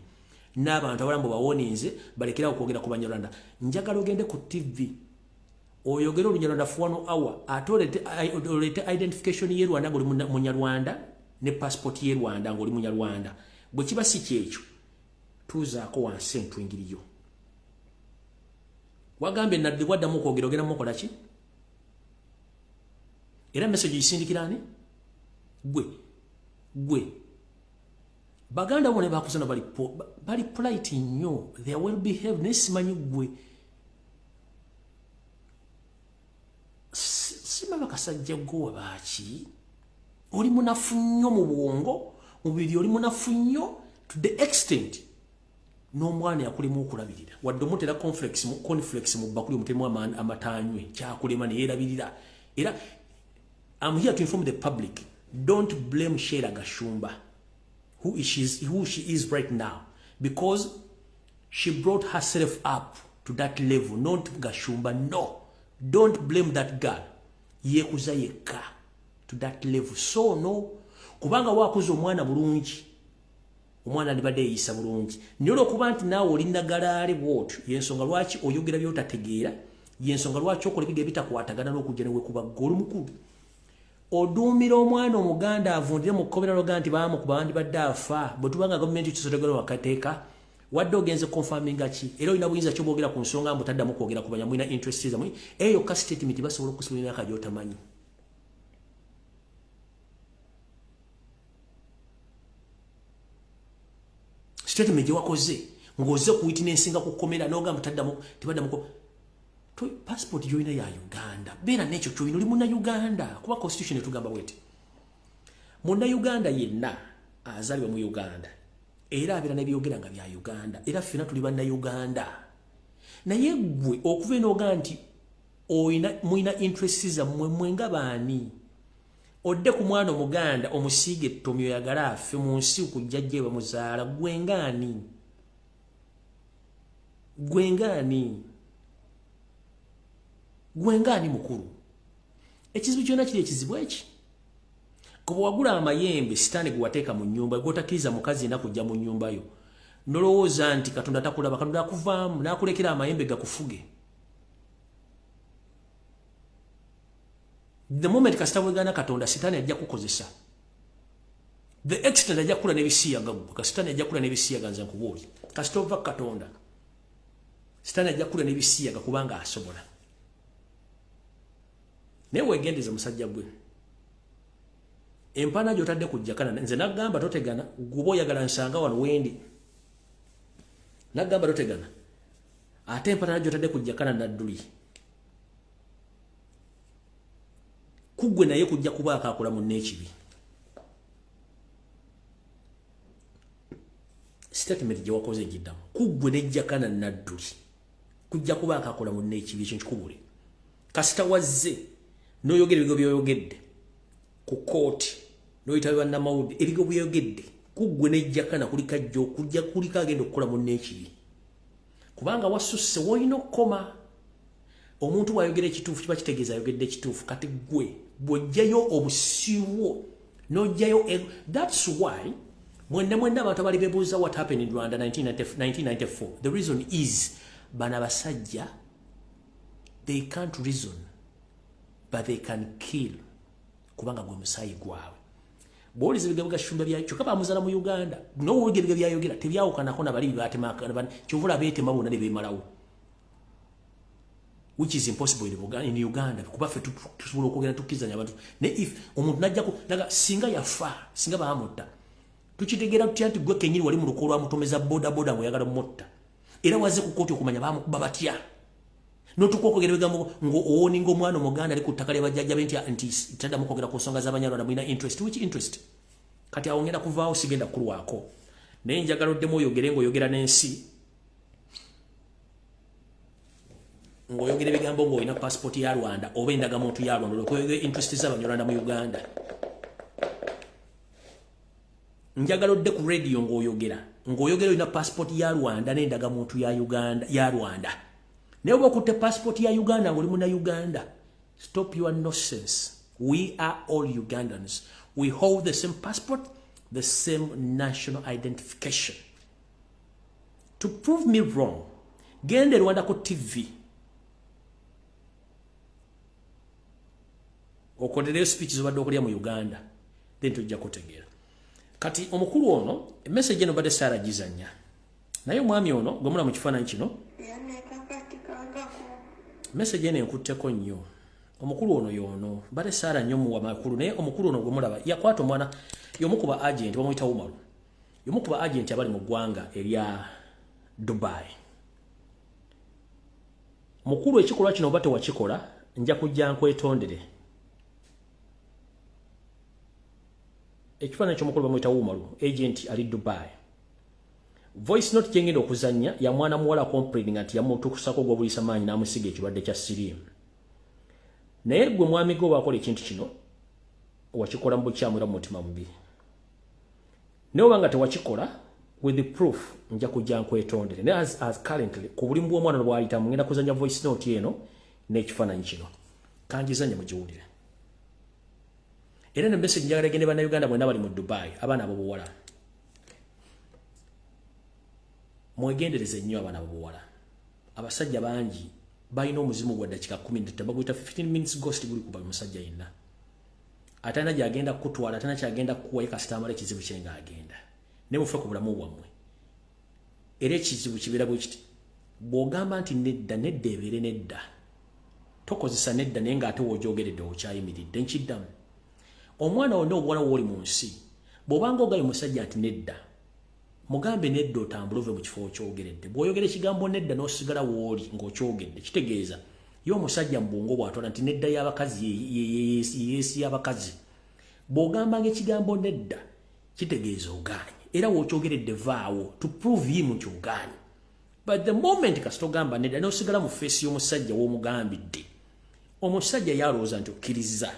n'abantu abalamu bawoninze balekerawo okwogera ku Banyarwanda, njagala ogende ku TV oyogere Olunyarwanda for 1 hour, ate olete identification ye Rwanda ng'oli Munyarwanda ne passport ye Rwanda ng'oli Munyarwanda. Bwe kiba si kyekyo, tuuzaako wansi entwingiriyo. Wagambye Naddi bwaddamu okwogera ogenda mukola ki? Era message gisindikira ani? Gwe baganda bo ne bakuzana bali polite nnyo, they are well behaved, naye simanyi gwe simanyi bakasajja gwe wabaaki. Oli munafu nnyo mu bwongo, mubiri oli munafu nnyo to the extent n'omwana yakulema okulabirira, wadde omutera cornflakes mu bakuli, omutemu amatanywe kyakulema neyerabirira. Era I'm here to inform the public, don't blame Sheila Gashumba who she is right now, because she brought herself up. to that level, not Gashumba. No, don't blame that girl. Yekuza yekka to that level. So no, kubanga wakuza omwana bulungi, omwana alibadde yeeyisa bulungi, naye olwokuba nti naawe oli nagalaale bw'otyo, yensonga lwaki oyogera by'otategeera, yensonga lwaki okola ebiga ebitakwatagana n'okujja ne weekubagga. Oli mukulu, oduumira omwana omuganda avundire mu kkomera n'ogamba nti baamukuba bandibadde afa. Bwe tuba nga gavumenti tusotegera wakateeka, wadde ogenze confirminga ki, era olina buyinza ki obwogera ku nsonga mbu taddamu kwogera ku banyamulina interest zammwe? Eyo yokka statement basobola okusiba emyaka gy'otamanyi. Statement gye wakoze ng'ozze ku witnessinga ku kkomera n'ogamba taddamu, tebaddamu. Passport gy'olina ya Uganda, beera n'ekyo ky'olina, oli munnayuganda, kuba constitution etugamba bweti: munnayuganda yenna azaalibwa mu Uganda era abeera n'ebyogera nga bya Uganda, era ffena tuli bannayuganda. Naye ggwe okuva eno oga nti oyina mulina interest zammwe, mmwe nga baani? Odde ku mwana omuganda omusiiga ettomi, oyagala afe mu nsi ku jjajja bamuzaala. Ggwe ngaani? Ggwe ngaani? Ggwe ngaani mukulu? Ekizibu kyonna kiri, ekizibu eki kuba wagula amayembe, sitaani gwe wateeka mu nnyumba, gwotakkiriza mukazi yenna kujja mu nnyumba yo, nolowooza nti Katonda takulaba. Katonda akuvaamu n'akulekera amayembe gakufuge. The moment kasita wegaana Katonda, sitaani ajja kukozesa the extent ajja kukula n'ebisiyaga. Ggwe kasitaani ajja kukula n'ebisiyaga. Nze nkubuuli, kasita ova Katonda, sitaani ajja kukula n'ebisiyaga, kubanga asobola. Naye weegendeze, musajja gwe, empaana gy'otadde ku Jakana. Nze naggamba totegana, guba oyagala nsanga wano wendi. Naggamba totegana, ate empaana gy'otadde ku Jakana Nadduli, kuggwe naye kujja kubaako akola munne ekibi. Statement gye wakoze giddamu, kuggwe ne Jakana Nadduli kujja kubaako akola munne ekibi. Ekyo nkikubule. Kasita wazze n'oyogera ebigo byoyogedde ku kooti, n'oyita bannamawulire, ebigo byogedde kuggwe ne Jakana kuliko ajja okujja, kuliko agenda okukola munne ekibi, kubanga wasusse woolina okukoma. Omuntu bw'ayogera ekituufu, kiba kitegeeza ayogedde ekituufu. Kati ggwe bw'ojjayo obusiiwo n'ojjayo, that's why mwenna mwenna abantu abali bebuuza what happened in Rwanda 1994. The reason is bano abasajja, they can't reason but they can kill, kubanga gwe musaayi gwabwe. Bw'owuliza ebigambo Gashumba bya kyokka bamuzaala mu Uganda, n'owuliza ebigambo byayogera tebyawukanako nabali bibatema. Kyova beetema bonna ne beemalawo, which is impossible in Uganda, kuba ffe tusobola okwogera tukkizanya abantu. Ne if omuntu najjako naga singa yafa, singa baamutta, tukitegeera tutya nti gwe kenyini wali mu luko lwamutomeza boda boda ng'oyagala mutta, era waze ku kooti okumanya bamukuba batya, notuka okwogera ebigambo ng'owoninga omwana omuganda ali ku ttaka lya bajjajja be nti taddamu kwogera ku nsonga z'Abanyarwanda, mulina interest? Which interest? Kati awo ngenda kuvaawo, sigenda kulwako, naye njagala oddemu oyogere ng'oyogera n'ensi, ng'oyogera ebigambo ng'olina passport ya Rwanda oba endagamuntu ya Rwanda, olwokwogera interest z'Abanyarwanda mu Uganda. Njagala odde ku radio ng'oyogera olina passport ya Rwanda n'endagamuntu ya Uganda, ya Rwanda. Naye oba okutte passport ya Uganda ng'oli muna Uganda, stop your nonsense. We are all Ugandans. We hold the same passport, the same national identification. To prove me wrong, genda e Rwanda ku TV okolereyo speech zobadde okulya mu Uganda, then tojja kutegeera. Kati omukulu ono, emessage eno badde saara gizanya, naye omwami ono gwe mula mu kifaananyi kino, message eno enkutteko nnyo. Omukulu ono y'ono, badde saara nnyo muwa makulu, naye omukulu ono gwe mulaba yakwata omwana, y'omu ku ba agent, bamuyita Umaru, y'omu ku ba agent abali mu ggwanga erya Dubai. Mukulu, ekikolwa kino oba tewakikola, nja kujja nkwetondere. Ekifaananyi ky'omukulu bamuyita Umaru, agent ali Dubai. Voice note kyengenda okuzannya ya mwana muwala complaining nti yamutukusako gw'obulisa maanyi n'amusiga ekirwadde kya siriimu. Naye gwe mwami gwe wakola ekintu kino, wakikola mu bukyamu era mu mutima mubi. Naye oba nga tewakikola, With the proof nja kujja nkwetondere. Naye as currently ku bulimu bw'omwana bw'ayitamu ngenda kuzannya voice note eno n'ekifaananyi kino. Kanjizanye mugiwulire. Era ne message njagala egende bannayuganda bwenna bali mu Dubai, abaana ab'obuwala. Mwegendereze nnyo abaana ab'obuwala. Abasajja bangi balina omuzimu gwa ddakiika 15, baguyita 15 minutes ghost, guli kuba musajja yenna. Atalina gy'agenda kukutwala, atalina ky'agenda kukuwa, ye kasita amala ekizibu kye ng'agenda. Ne mufe ku bulamu bwammwe. Era ekizibu kibeera bwe kiti. Bw'ogamba nti nedda, nedda ebeere nedda. Tokozesa nedda naye ng'ate w'ogyogeredde okyayimiridde. Nkiddamu. Omwana wonna obuwala w'oli mu nsi, bw'obanga ogambye musajja nti nedda, mugambe nedda otambule ove mu kifo okyogeredde. Bw'oyogera ekigambo nedda n'osigala w'oli ng'okyogedde, kitegeeza ye omusajja mu bwongo bw'atwala nti nedda y'abakazi yeesi y'abakazi. Bw'ogambanga ekigambo nedda, kitegeeza ogaanye. Era w'okyogeredde vaawo to prove him nti ogaanye. But the moment kasita ogamba nedda n'osigala mu face y'omusajja w'omugambidde, omusajja yalowooza nti okkiriza.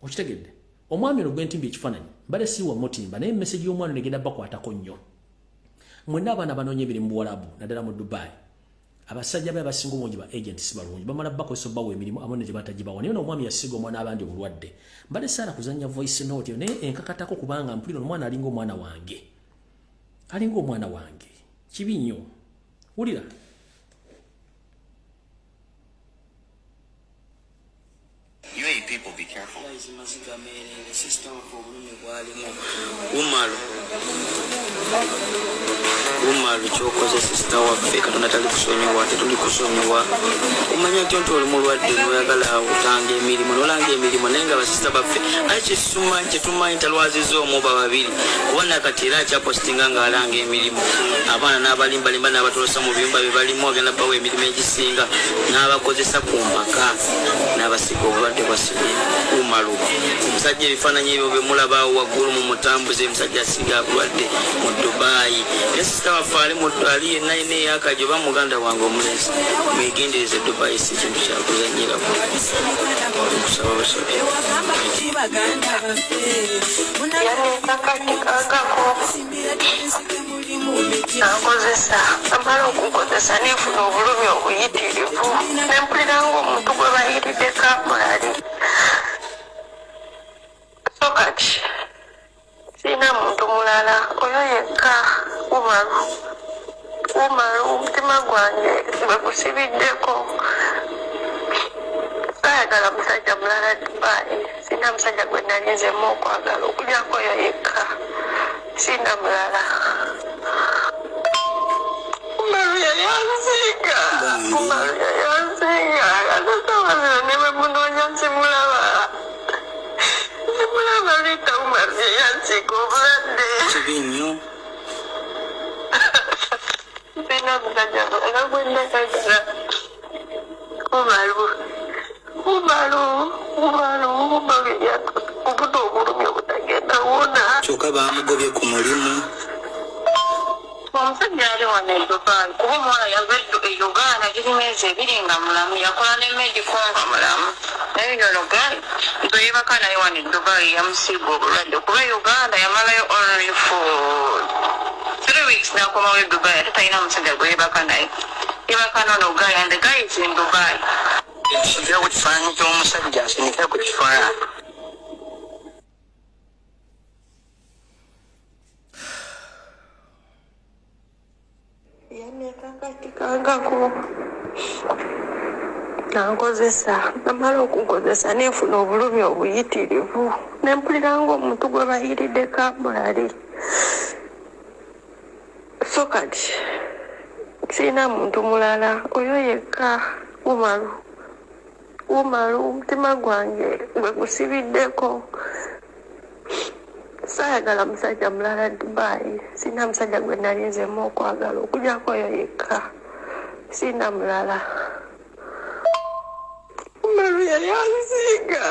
Okitegedde? Omwami ono gwe ntimbye ekifaananyi mbadde siiwa mutimba, naye message y'omwana negenda bakwatako nnyo. Mwenna abaana banoonya emirimu Buwalabu, naddala mu Dubai. Abasajja be abasinga obungi ba agent si balungi, bamala bakozesa obbawa emirimu abamu ne gye batagibawa. Naye ono omwami yasiga omwana abandi obulwadde. Mbadde saala kuzannya voice note naye enkakatako kubanga mpulira omwana alinga omwana wange. Alinga omwana wange. Kibi nnyo. Wulira. UAE people, be careful. Guys, maziga meereere. Sister waffe obulumi bwalimu. Umaru, Umaru, kyokoze sister waffe, Katonda tali kusonyiwa, tetuli kusonyiwa. Omanya ntyo nti oli mulwadde noyagala otanga emirimu nolanga emirimu, naye nga basista baffe aye kyetumanyi kyetumanyi talwaziza omu ba babiri, kuba nakati era akyapositinga ng'alanga emirimu abaana n'abalimbalimba n'abatolosa mu biyumba bye balimu, agenda bawa emirimu egisinga n'abakozesa ku mpaka n'abasiga obulwadde bwa siriimu. Umaru omusajja, ebifaananyi ebyo bye mulaba awo waggulu mu mutambuze, omusajja asiga bulwadde mu Dubayi. Naye sisita waffe ali mu ali yenna yenna eyakaja oba muganda wange omulenzi, mwegendereze. Dubayi si kintu kyakuzanyirako, nkusaba busabi. Yanekakatikangako ankozesa, amala okunkozesa nenfuna obulumi obuyitirivu, nempulira ngaomuntu gwe bayiridde kamulali. So kati sirina muntu mulala, oyo yekka Umaru. Umaru omutima gwange gwe gusibiddeko. Saayagala musajja mulala Dubai, sirina musajja gwe nali nzemu okwagala okugyako oyo yekka, sirina mulala. Umaru yayansinga, Umaru yayansinga. Ate saawa zino ne bwe munoonya simulaba, simulaba. Rita, Umaru yayansinga obulwadde. Kibi nnyo. Sirina musajja mulala gwe ndakagala. Umaru, Umaru, Umaru, Umaru obuta obulumi obutagenda wona. Kyokka bamugobye ku mulimu. Omusajja ali wano e Dubai, kuba omuwala yava e Uganda giri myezi 2 nga mulamu, yakola ne medical nga mulamu, naye yono guy gwe yebaka naye wano e Dubai yamusiiga obulwadde, kuba e Uganda yamalayo only for 3 weeks n'akomawo e Dubai, ate talina musajja gwe yebaka naye, yebaka nono guy, and the guy is in Dubai. Nsindikira ku kifaananyi ky'omusajja, nsindikira ku kifaananyi. Yanekakatikangako nankozesa, namala okunkozesa nenfuna obulumi obuyitirivu, nempulira ngaomuntu gwe bayiridde kamulali. So kati sirina muntu mulala, oyo yekka Umaru. Umaru omutima gwange gwe gusibiddeko. Saayagala musajja mulala Dubai, sirina musajja gwe nali nzemu okwagala okugyako oyo yekka, sirina mulala. Umaru yayansinga,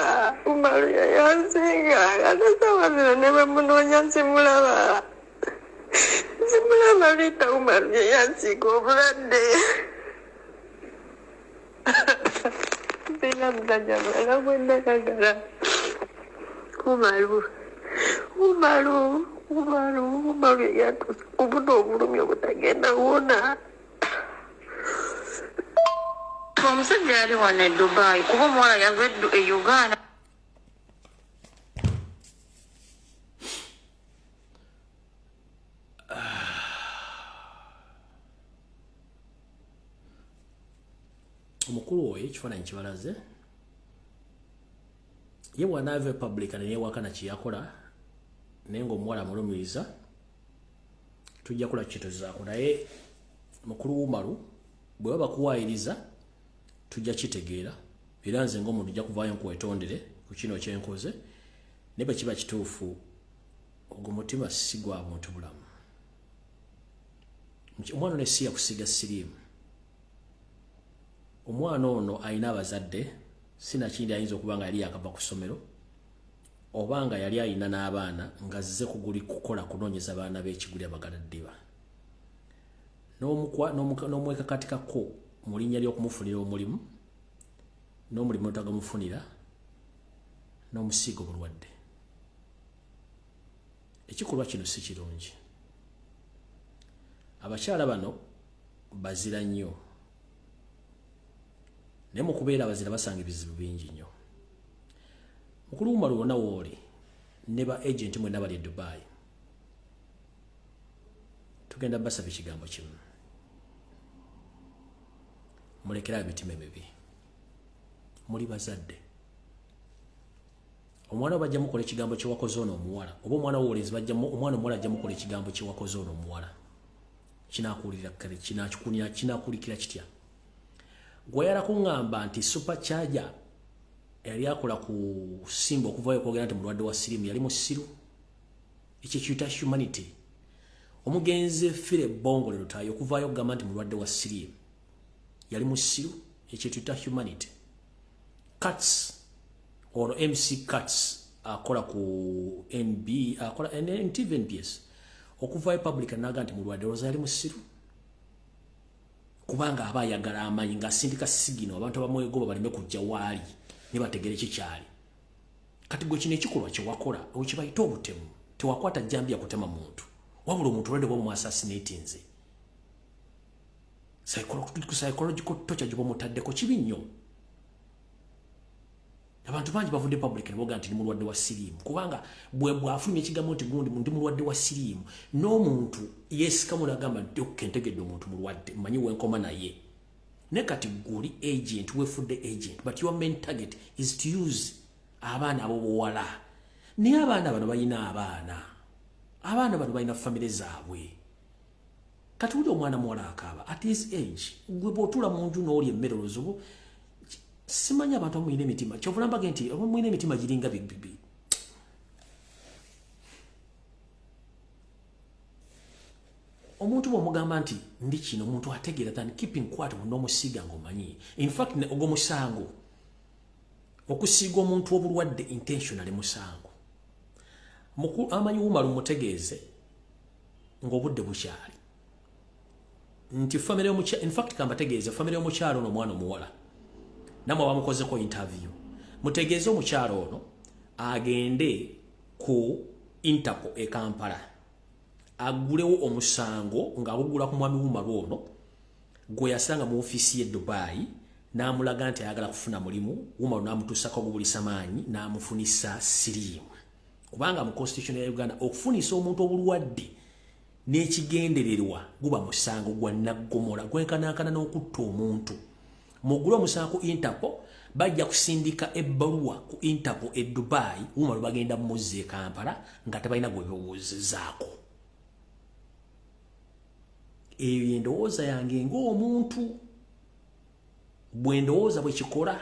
Umaru yayansinga. Ate saawa zino ne bwe munoonya simulaba, simulaba. Rita, Umaru yayansinga obulwadde. Sirina musajja mulala gwe ndakagala. Umaru, Umaru, Umaru yatuusa kubuna obulumi obutagenda wona. Omusajja yali wano e Dubai kuba omuwala yava e Uganda. Omukulu oyo ekifaananyi kibalaze ye bw'anaava public neyewakana kye yakola naye ng'omuwala amulumiriza tujja kola kituzaako, naye mukulu Umaru bwe baba bakuwaayiriza tujja kitegeera, era nze ng'omuntu nja kuvaayo nkwetondere ku kino kyenkoze, naye bwe kiba kituufu ogwo mutima si gwa buntu bulamu. Omwana ono si yakusiiga siriimu, omwana ono alina abazadde, sinakindi ayinza okuba nga yali yakava ku ssomero oba nga yali alina n'abaana ng'azze kuguli kukola kunoonyeza baana b'ekiguli abagaladdiba n'omwekakatikako mu linnya ly'okumufunira omulimu n'omulimu otagamufunira n'omusiiga obulwadde. Ekikolwa kino si kirungi. Abakyala bano bazira nnyo, naye mu kubeera abazira basanga ebizibu bingi nnyo. Mukulu Umaru wonna wooli ne ba agent mwenna bali e Dubai, tugenda basaba ekigambo kimu, mulekerawo emitima emibi, muli bazadde. Omwana wo bajja mukola ekigambo kye wakoze ono omuwala, oba omwana w'obulenzi bajja omwana omuwala ajja mukola ekigambo kye wakoze ono omuwala, kinaakuwulira kale kinaakulikira kitya? Gweyala kuŋŋamba nti supercharger yali akola ku Simba okuvayo okwogera nti mulwadde wa siriimu yali musiru. Ekyo kiyita humanity. Omugenzi Philip Bongole Lutayo okuvaayo okugamba nti mulwadde wa siriimu yali musiru. Ekyo kiyita humanity. Cats ono MC Cats akola ku NB akola NTV NBS okuvaayo public naga nti mulwadde olowooza yali musiru, kubanga aba ayagala amanyi ng'asindika sigino abantu abamwegoba baleme kujja waali ne bategere kikyali. Kati gwe kino ekikolwa kye wakola okibayita obutemu. Tewakwata jjambiya kutema muntu, wabula omuntu olwadde bwa muassassinatinze. Psychological torture gye bamutaddeko kibi nnyo. Abantu bangi bavudde public ne boogera nti ndi mulwadde wa siriimu, kubanga bwe bw'afulumya ekigambo nti gundi ndi mulwadde wa siriimu, n'omuntu yeesikamu n'agamba nti okay, ntegedde omuntu mulwadde, mmanyi wenkoma naye. Ne kati guli agent, weefudde agent, but your main target is to use abaana ab'obuwala. Naye abaana bano balina abaana, abaana bano balina famire zaabwe. Kati wuli omwana muwala akaaba at his age, gwe bw'otuula mu nju n'olya emmere oluzubu, simanyi abantu abamulina emitima kyovula mbage nti abamulina emitima giringa bibibi. Omuntu bw'omugamba nti ndi kino, omuntu ategeera than keeping quiet n'omusiiga ng'omanyi. In fact ogwo musango, okusiiga omuntu obulwadde intentionally musango. Amanyi Umaru mutegeeze ng'obudde bukyali nti famire y'omukyala, in fact kambategeeze famire y'omukyala ono omwana omuwala namwe bamukozeko interview, mutegeeze omukyala ono agende ku Interpol e Kampala agulewo omusango ng'agugula ku mwami Umaru ono gwe yasanga mu ofiisi ye Dubai n'amulaga nti ayagala kufuna mulimu. Umaru n'amutuusako ogubulisa maanyi n'amufunisa siriimu, kubanga mu constitution ya Uganda okufunisa omuntu obulwadde n'ekigendererwa guba musango gwa naggomola gwenkanankana n'okutta omuntu. Mugule omusango ku Interpol, bajja kusindika ebbaluwa ku Interpol e Dubai, Umaru bagenda muzza e Kampala nga tebalina gwe bewozezaako. Eyo y'endowooza yange ng'omuntu, bwe ndowooza bwe kikola.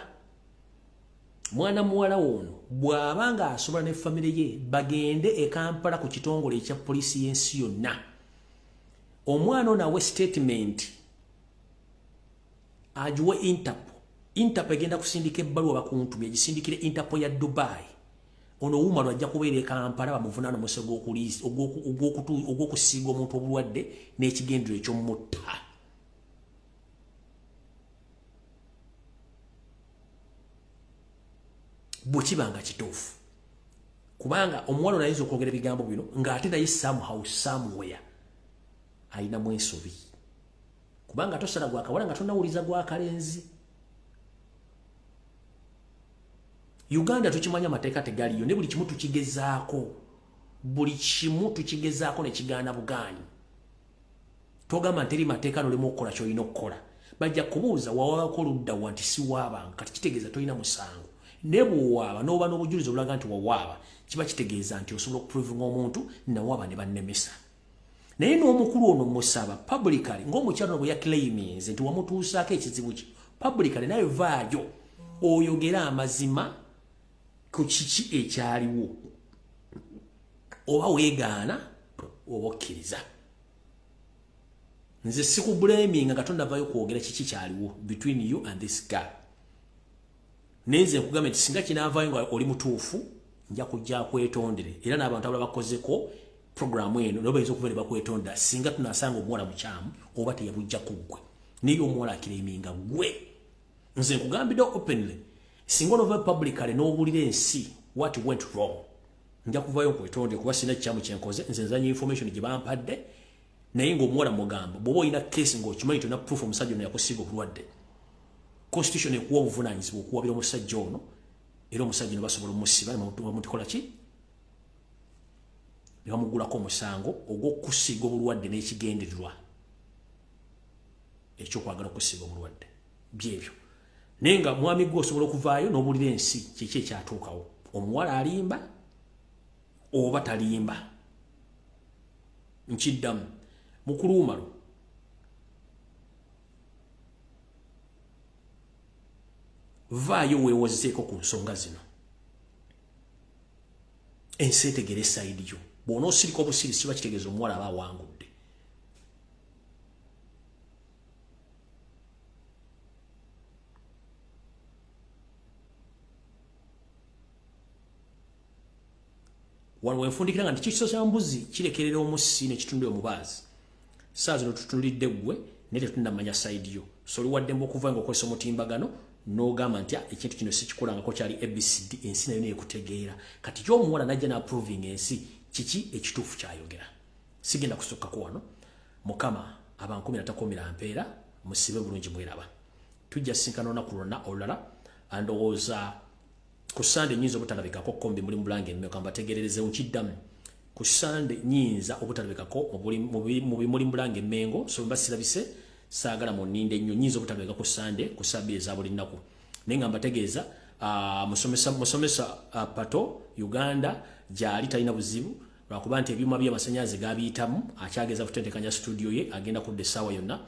Mwana muwala ono bw'aba ng'asobola ne famire ye bagende e Kampala ku kitongole ekya poliisi y'ensi yonna, omwana ono awe statement agiwe Interpol. Interpol egenda kusindika ebbaluwa bakuntumye egisindikire Interpol ya Dubai. Ono Umaru ajja kubeera e Kampala bamuvunaana omusego ogw'okusiiga omuntu obulwadde n'ekigendero eky'omutta. Bwe kiba nga kituufu. Kubanga omuwala onayinza okwogera ebigambo bino ng'ate naye somehow somewhere alinamu ensobi, kubanga tosala gwakawala nga tonawuliza gwakalenzi. Uganda tukimanya amateeka tegaliyo, ne buli kimu tukigezaako, buli kimu tukigezaako nekigaana bugaanyi. Togamba nti eri mateeka nolemu okukola kyolina okukola, bajja kubuuza wawabako oludda wa nti siwaabanga. Kati kitegeeza tolina musango, ne bw'owaaba n'oba n'obujulizi obulaga nti wawaaba, kiba kitegeeza nti osobola okuprovinga omuntu nawaaba ne bannemesa. Naye n'omukulu ono musaba publicly, ng'omukyalo ono bwe yaclaiminze nti wamutuusaako ekizibu kye publicly, naye vaayo oyogere amazima ku kiki ekyaliwo, oba weegaana oba okkiriza. Nze sikublaminga nga tonnavaayo kwogera kiki kyaliwo between you and this guy. Naye nze nkugambye nti singa kinaavaayo nga oli mutuufu, nja kujja kwetondere, era n'abantu abalala bakozeko programu eno nabo bayinza okuva ne bakwetondera singa tunasanga omuwala mukyamu oba teyabujja ku ggwe. Naye omuwala aclaiminga ggwe. Nze nkugambidde openly, singa onova publicly n'obuulira ensi what went wrong, nja kuvayo nkwetondere, kuba sina kikyamu kyenkoze. Nze nzanya information gye bampadde. Naye ng'omuwala mugamba, bw'oba olina case ng'okimanyi tolina proof omusajja ono yakusiiga obulwadde, constitution ekuwa obuvunaanyizibwa okuwabira omusajja ono, era omusajja ono basobola omusiba bamutikola ki ne bamugulako omusango ogw'okusiiga obulwadde n'ekigendererwa ekyokwagala okusiiga obulwadde. Byebyo. Naye nga mwami gwe osobola okuvaayo n'obuulira ensi kiki ekyatuukawo, omuwala alimba oba talimba. Nkiddamu, mukulu Umaro, vaayo weewozeeko ku nsonga zino, ensi etegere side yo. Bw'onoosirika obusirisi kiba kitegeeza omuwala aba awangudde. Wano wenfundikira nga nti kikiso kya mbuzi kirekerera omussi n'ekitundu omubaazi. Saa zino tutunulidde ggwe, naye tetunnamanya side yo. So oli waddembe okuva nga okozesa omutimbagano n'ogamba nti ekintu kino sikikolangako, kyali ABCD, ensi nayo neyekutegeera. Kati gy'omuwala najja n'aproving ensi kiki ekituufu kyayogera. Sigenda kusukkako wano. Mukama abankumira takumira mpeera, musibe bulungi mweraba. Tujja sinkana olunaku lwonna olulala. Ndowooza ku Sande nyinza obutalabikako kombi muli mubulange emmeka mbategererezeewo. Nkiddamu, ku Sande nyinza obutalabikako mu bimuli mubulange emmengo, so mba sirabise saagala munninde nnyo. Nyinza obutalabika ku Sande ku saa 2 eza buli nnaku, naye nga mbategeeza musomesa Pato Uganda gyali talina buzibu, lwakuba nti ebyuma by'amasannyalaze gabiyitamu, akyageza kutentekanya studio ye, agenda kudda essaawa yonna.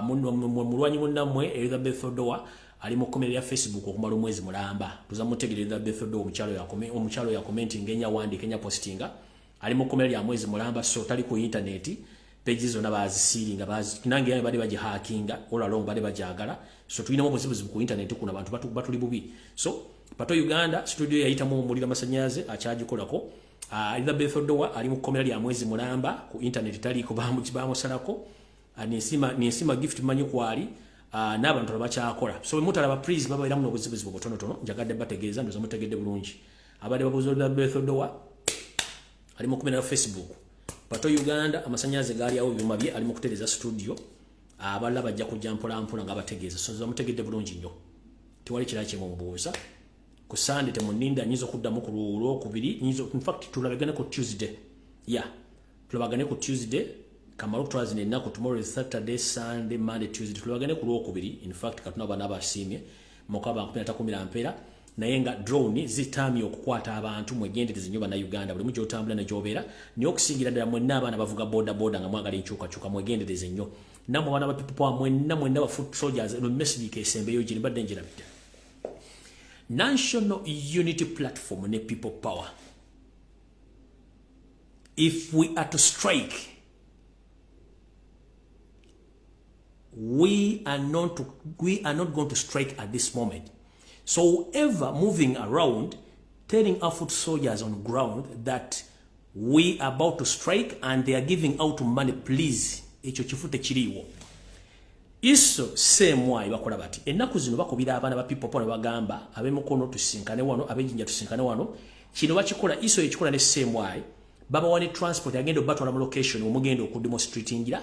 Mulwanyi munnammwe Elizabeth Odowa ali mu kkomera lya Facebook okumala omwezi mulamba. Tuza mutegere Elizabeth Odowa, omukyalo ya commenting enya wandiika enya postinga, ali mu kkomera lya mwezi mulamba, so tali ku internet, page zonna bazisiiringa nange yange badde bagihackinga all along, badde bagyagala. So tulinamu obuzibuzibu ku internet kuno, abantu batuli bubi. So Pato Uganda studio yayitamu omuliro, amasannyalaze akyagikolako. Elizabeth Odowa ali mu kkomera lya mwezi mulamba, ku internet taliiko, bamusalako. Ninsima Gift manyi kwali, n'abantu bakyakola. So mutalaba, please, babairamu n'obuzibuzibu butonotono. Njagadde bategeeza, ndoza mutegedde bulungi. Abadde babuuza Elizabeth Odowa ali mu kkomera Facebook, Pato Uganda amasannyalaze gaali awo ebyuma bye, ali mu kutereeza studio. Abalala bajja kujja mpola mpola nga bategeeza. So mutegedde bulungi nnyo, tewali kirala kyemumbuuza. Ku Sande temuninda, nyinza okuddamu ku lwokubiri, nyinza, in fact tulabagane ku Tuesday. Yeah, tulabagane ku Tuesday. Kamala okutwala zino ennaku, tomorrow is Saturday, Sunday, Monday, Tuesday, tulabagane ku lwokubiri. In fact katuna bana abasiimye mukaba nkumi atakumira mpeera. Naye nga drone zitamye okukwata abantu, mwegendereze nnyo bannayuganda buli mu gyotambula ne gy'obeera, naye okusingira ddala mwenna abaana bavuga boda boda nga mwagala enkyukakyuka, mwegendereze nnyo. Nammwe abaana ba people power mwenna, mwenna ba foot soldiers, eno message kesembeyo giri mbadde njirabidde. National Unity Platform ne People Power, if we are to strike, we are not going to strike at this moment. So whoever moving around telling our foot soldiers on ground that we are about to strike and they are giving out money, please, ekyo kifu tekiriiwo. Iso semwayi bakola bati ennaku zino bakubira abaana ba People Power ne bagamba, ab'emukono tusinkane wano, ab'ejjinja tusinkane wano. Kino bakikola ISO, ekikola ne CMI. Babawa ne transport agenda obatwala mu location omugenda okudemonstratingira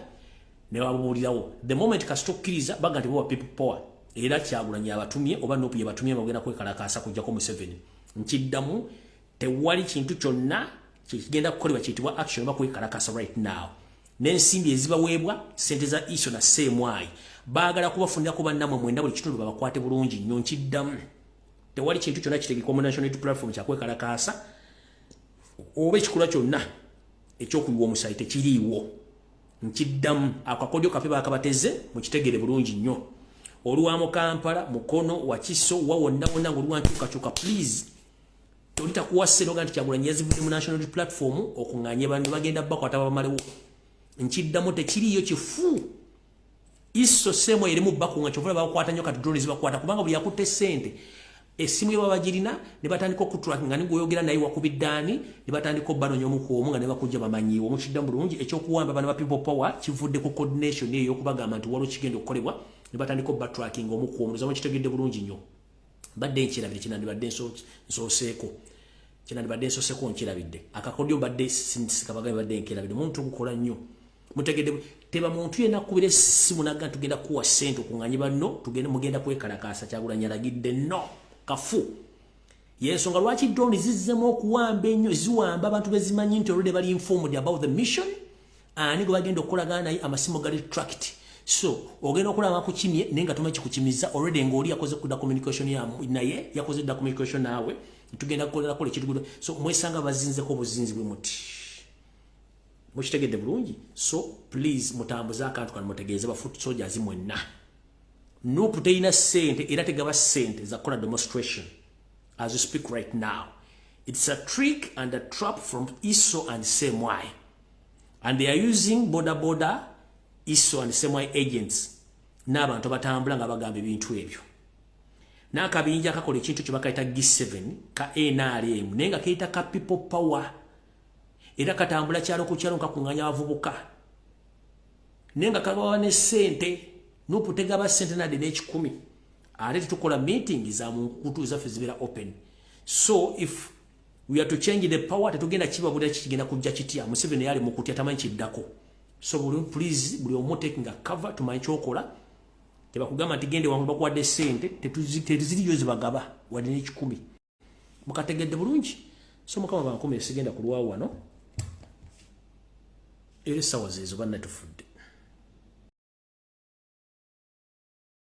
ne babuulirawo. The moment kasita okkiriza, baga nti bowa People Power era Kyagulanyi abatumye oba NUP yebatumye, bagenda kwekalakaasa kujjako Museveni. Nkiddamu, tewali kintu kyonna kikigenda kukolebwa kiyitibwa action oba kwekalakasa right now. N'ensimbi ezibaweebwa, sente za ISO na CMI, baagala kubafunirako bannammwe mwenda buli kitundu babakwate bulungi nnyo. Nkiddamu, tewali kintu kyonna kitegekwa mu National Unity Platform kyakwekalakaasa oba ekikolwa kyonna ekyokuyiwa omusaayi, tekiriiwo. Nkiddamu, akakodyo kafe bakabateze, mukitegere bulungi nnyo. Olwa mu Kampala, Mukono, Wakiso, wa wonna wonna ngaoluwa nkyukakyuka, please, tolitakuwa ssente nti Kyagulanyi yazivudde mu National Unity Platform okuŋŋaanye bantu, bagenda bakwata babamalewo. Nkiddamu, tekiriiyo, kifu. ISO, CMI erimu bakunga, kyova bakwata nnyo kati drone zibakwata, kubanga buli akutte ssente essimu ye babagirina ne batandika okutrackinga nigweyogera naye wakubiddaani, ne batandika obanoonya omu ku omu nga ne bakujja bamanyiiwo. Mukiddamu bulungi, ekyokuwamba bana ba People Power kivudde ku coordination eyo ey'okubagamba nti waliwo kigenda okukolebwa, ne batandika obatrackinga omu ku omu. Nzama kitegedde bulungi nnyo. Badde nkirabire, kinandibadde nsooseeko, kinandibadde nsooseko, nkirabidde akakodyo, mbadde sikabagambe, badde nkirabidde. Omuntu gukola nnyo, mutegedde? Teba muntu yenna akubira essimu naga tugenda kuwa ssente okuŋŋanye banno, tugende mugenda kwekalakaasa, Kyagulanyi alagidde. No kafu yensonga lwaki drone zizzemu okuwamba ennyo. Ziwamba abantu bezimanyi nti already bali informed about the mission, ani gwe bagenda okukolagana naye, amasimu gali tracked. So ogenda okulaba kukimye naye nga tomanyi kikukimiza, already ng'oli yakoze kuda communication ya naye, yakoze dda communication naawe, tugenda kukolera kola ekintu. So mwesanga bazinzeko obuzinzi bwe muti. Mukitegedde bulungi? So please, mutambuze akantu kano, mutegeeze ba foot soldiers mwenna. NUP teyina ssente era tegaba ssente za kukola demonstration. As you speak right now, it's a trick and a trap from ISO and CMI, and they are using border border ISO and CMI agents n'abantu abatambula nga bagamba ebintu ebyo n'akabinja akakola ekintu kye bakayita G7 ka NRM, naye nga keyita ka People Power, era katambula kyalo ku kyalo kakuŋŋanya abavubuka, naye nga kabawa ne ssente. NUP tegaba ssente nadde n'ekikumi, ate tetukola meeting za munkukutu zaffe, zibeera open. So if we are to change the power, tetugenda kibabulira kikigenda kujja kitya. Museveni yali mukutya, tamanyi kiddako. So buli, please, buli omu taking a cover, tumanyi kyokola. Tebakugamba nti gende wangu bakuwadde ssente, tetuziriyo zibagaba wadde n'ekikumi. Mukategedde bulungi? So Mukama bankumi, esigenda kulwawo wano, era essaawa zeezo banna tufudde.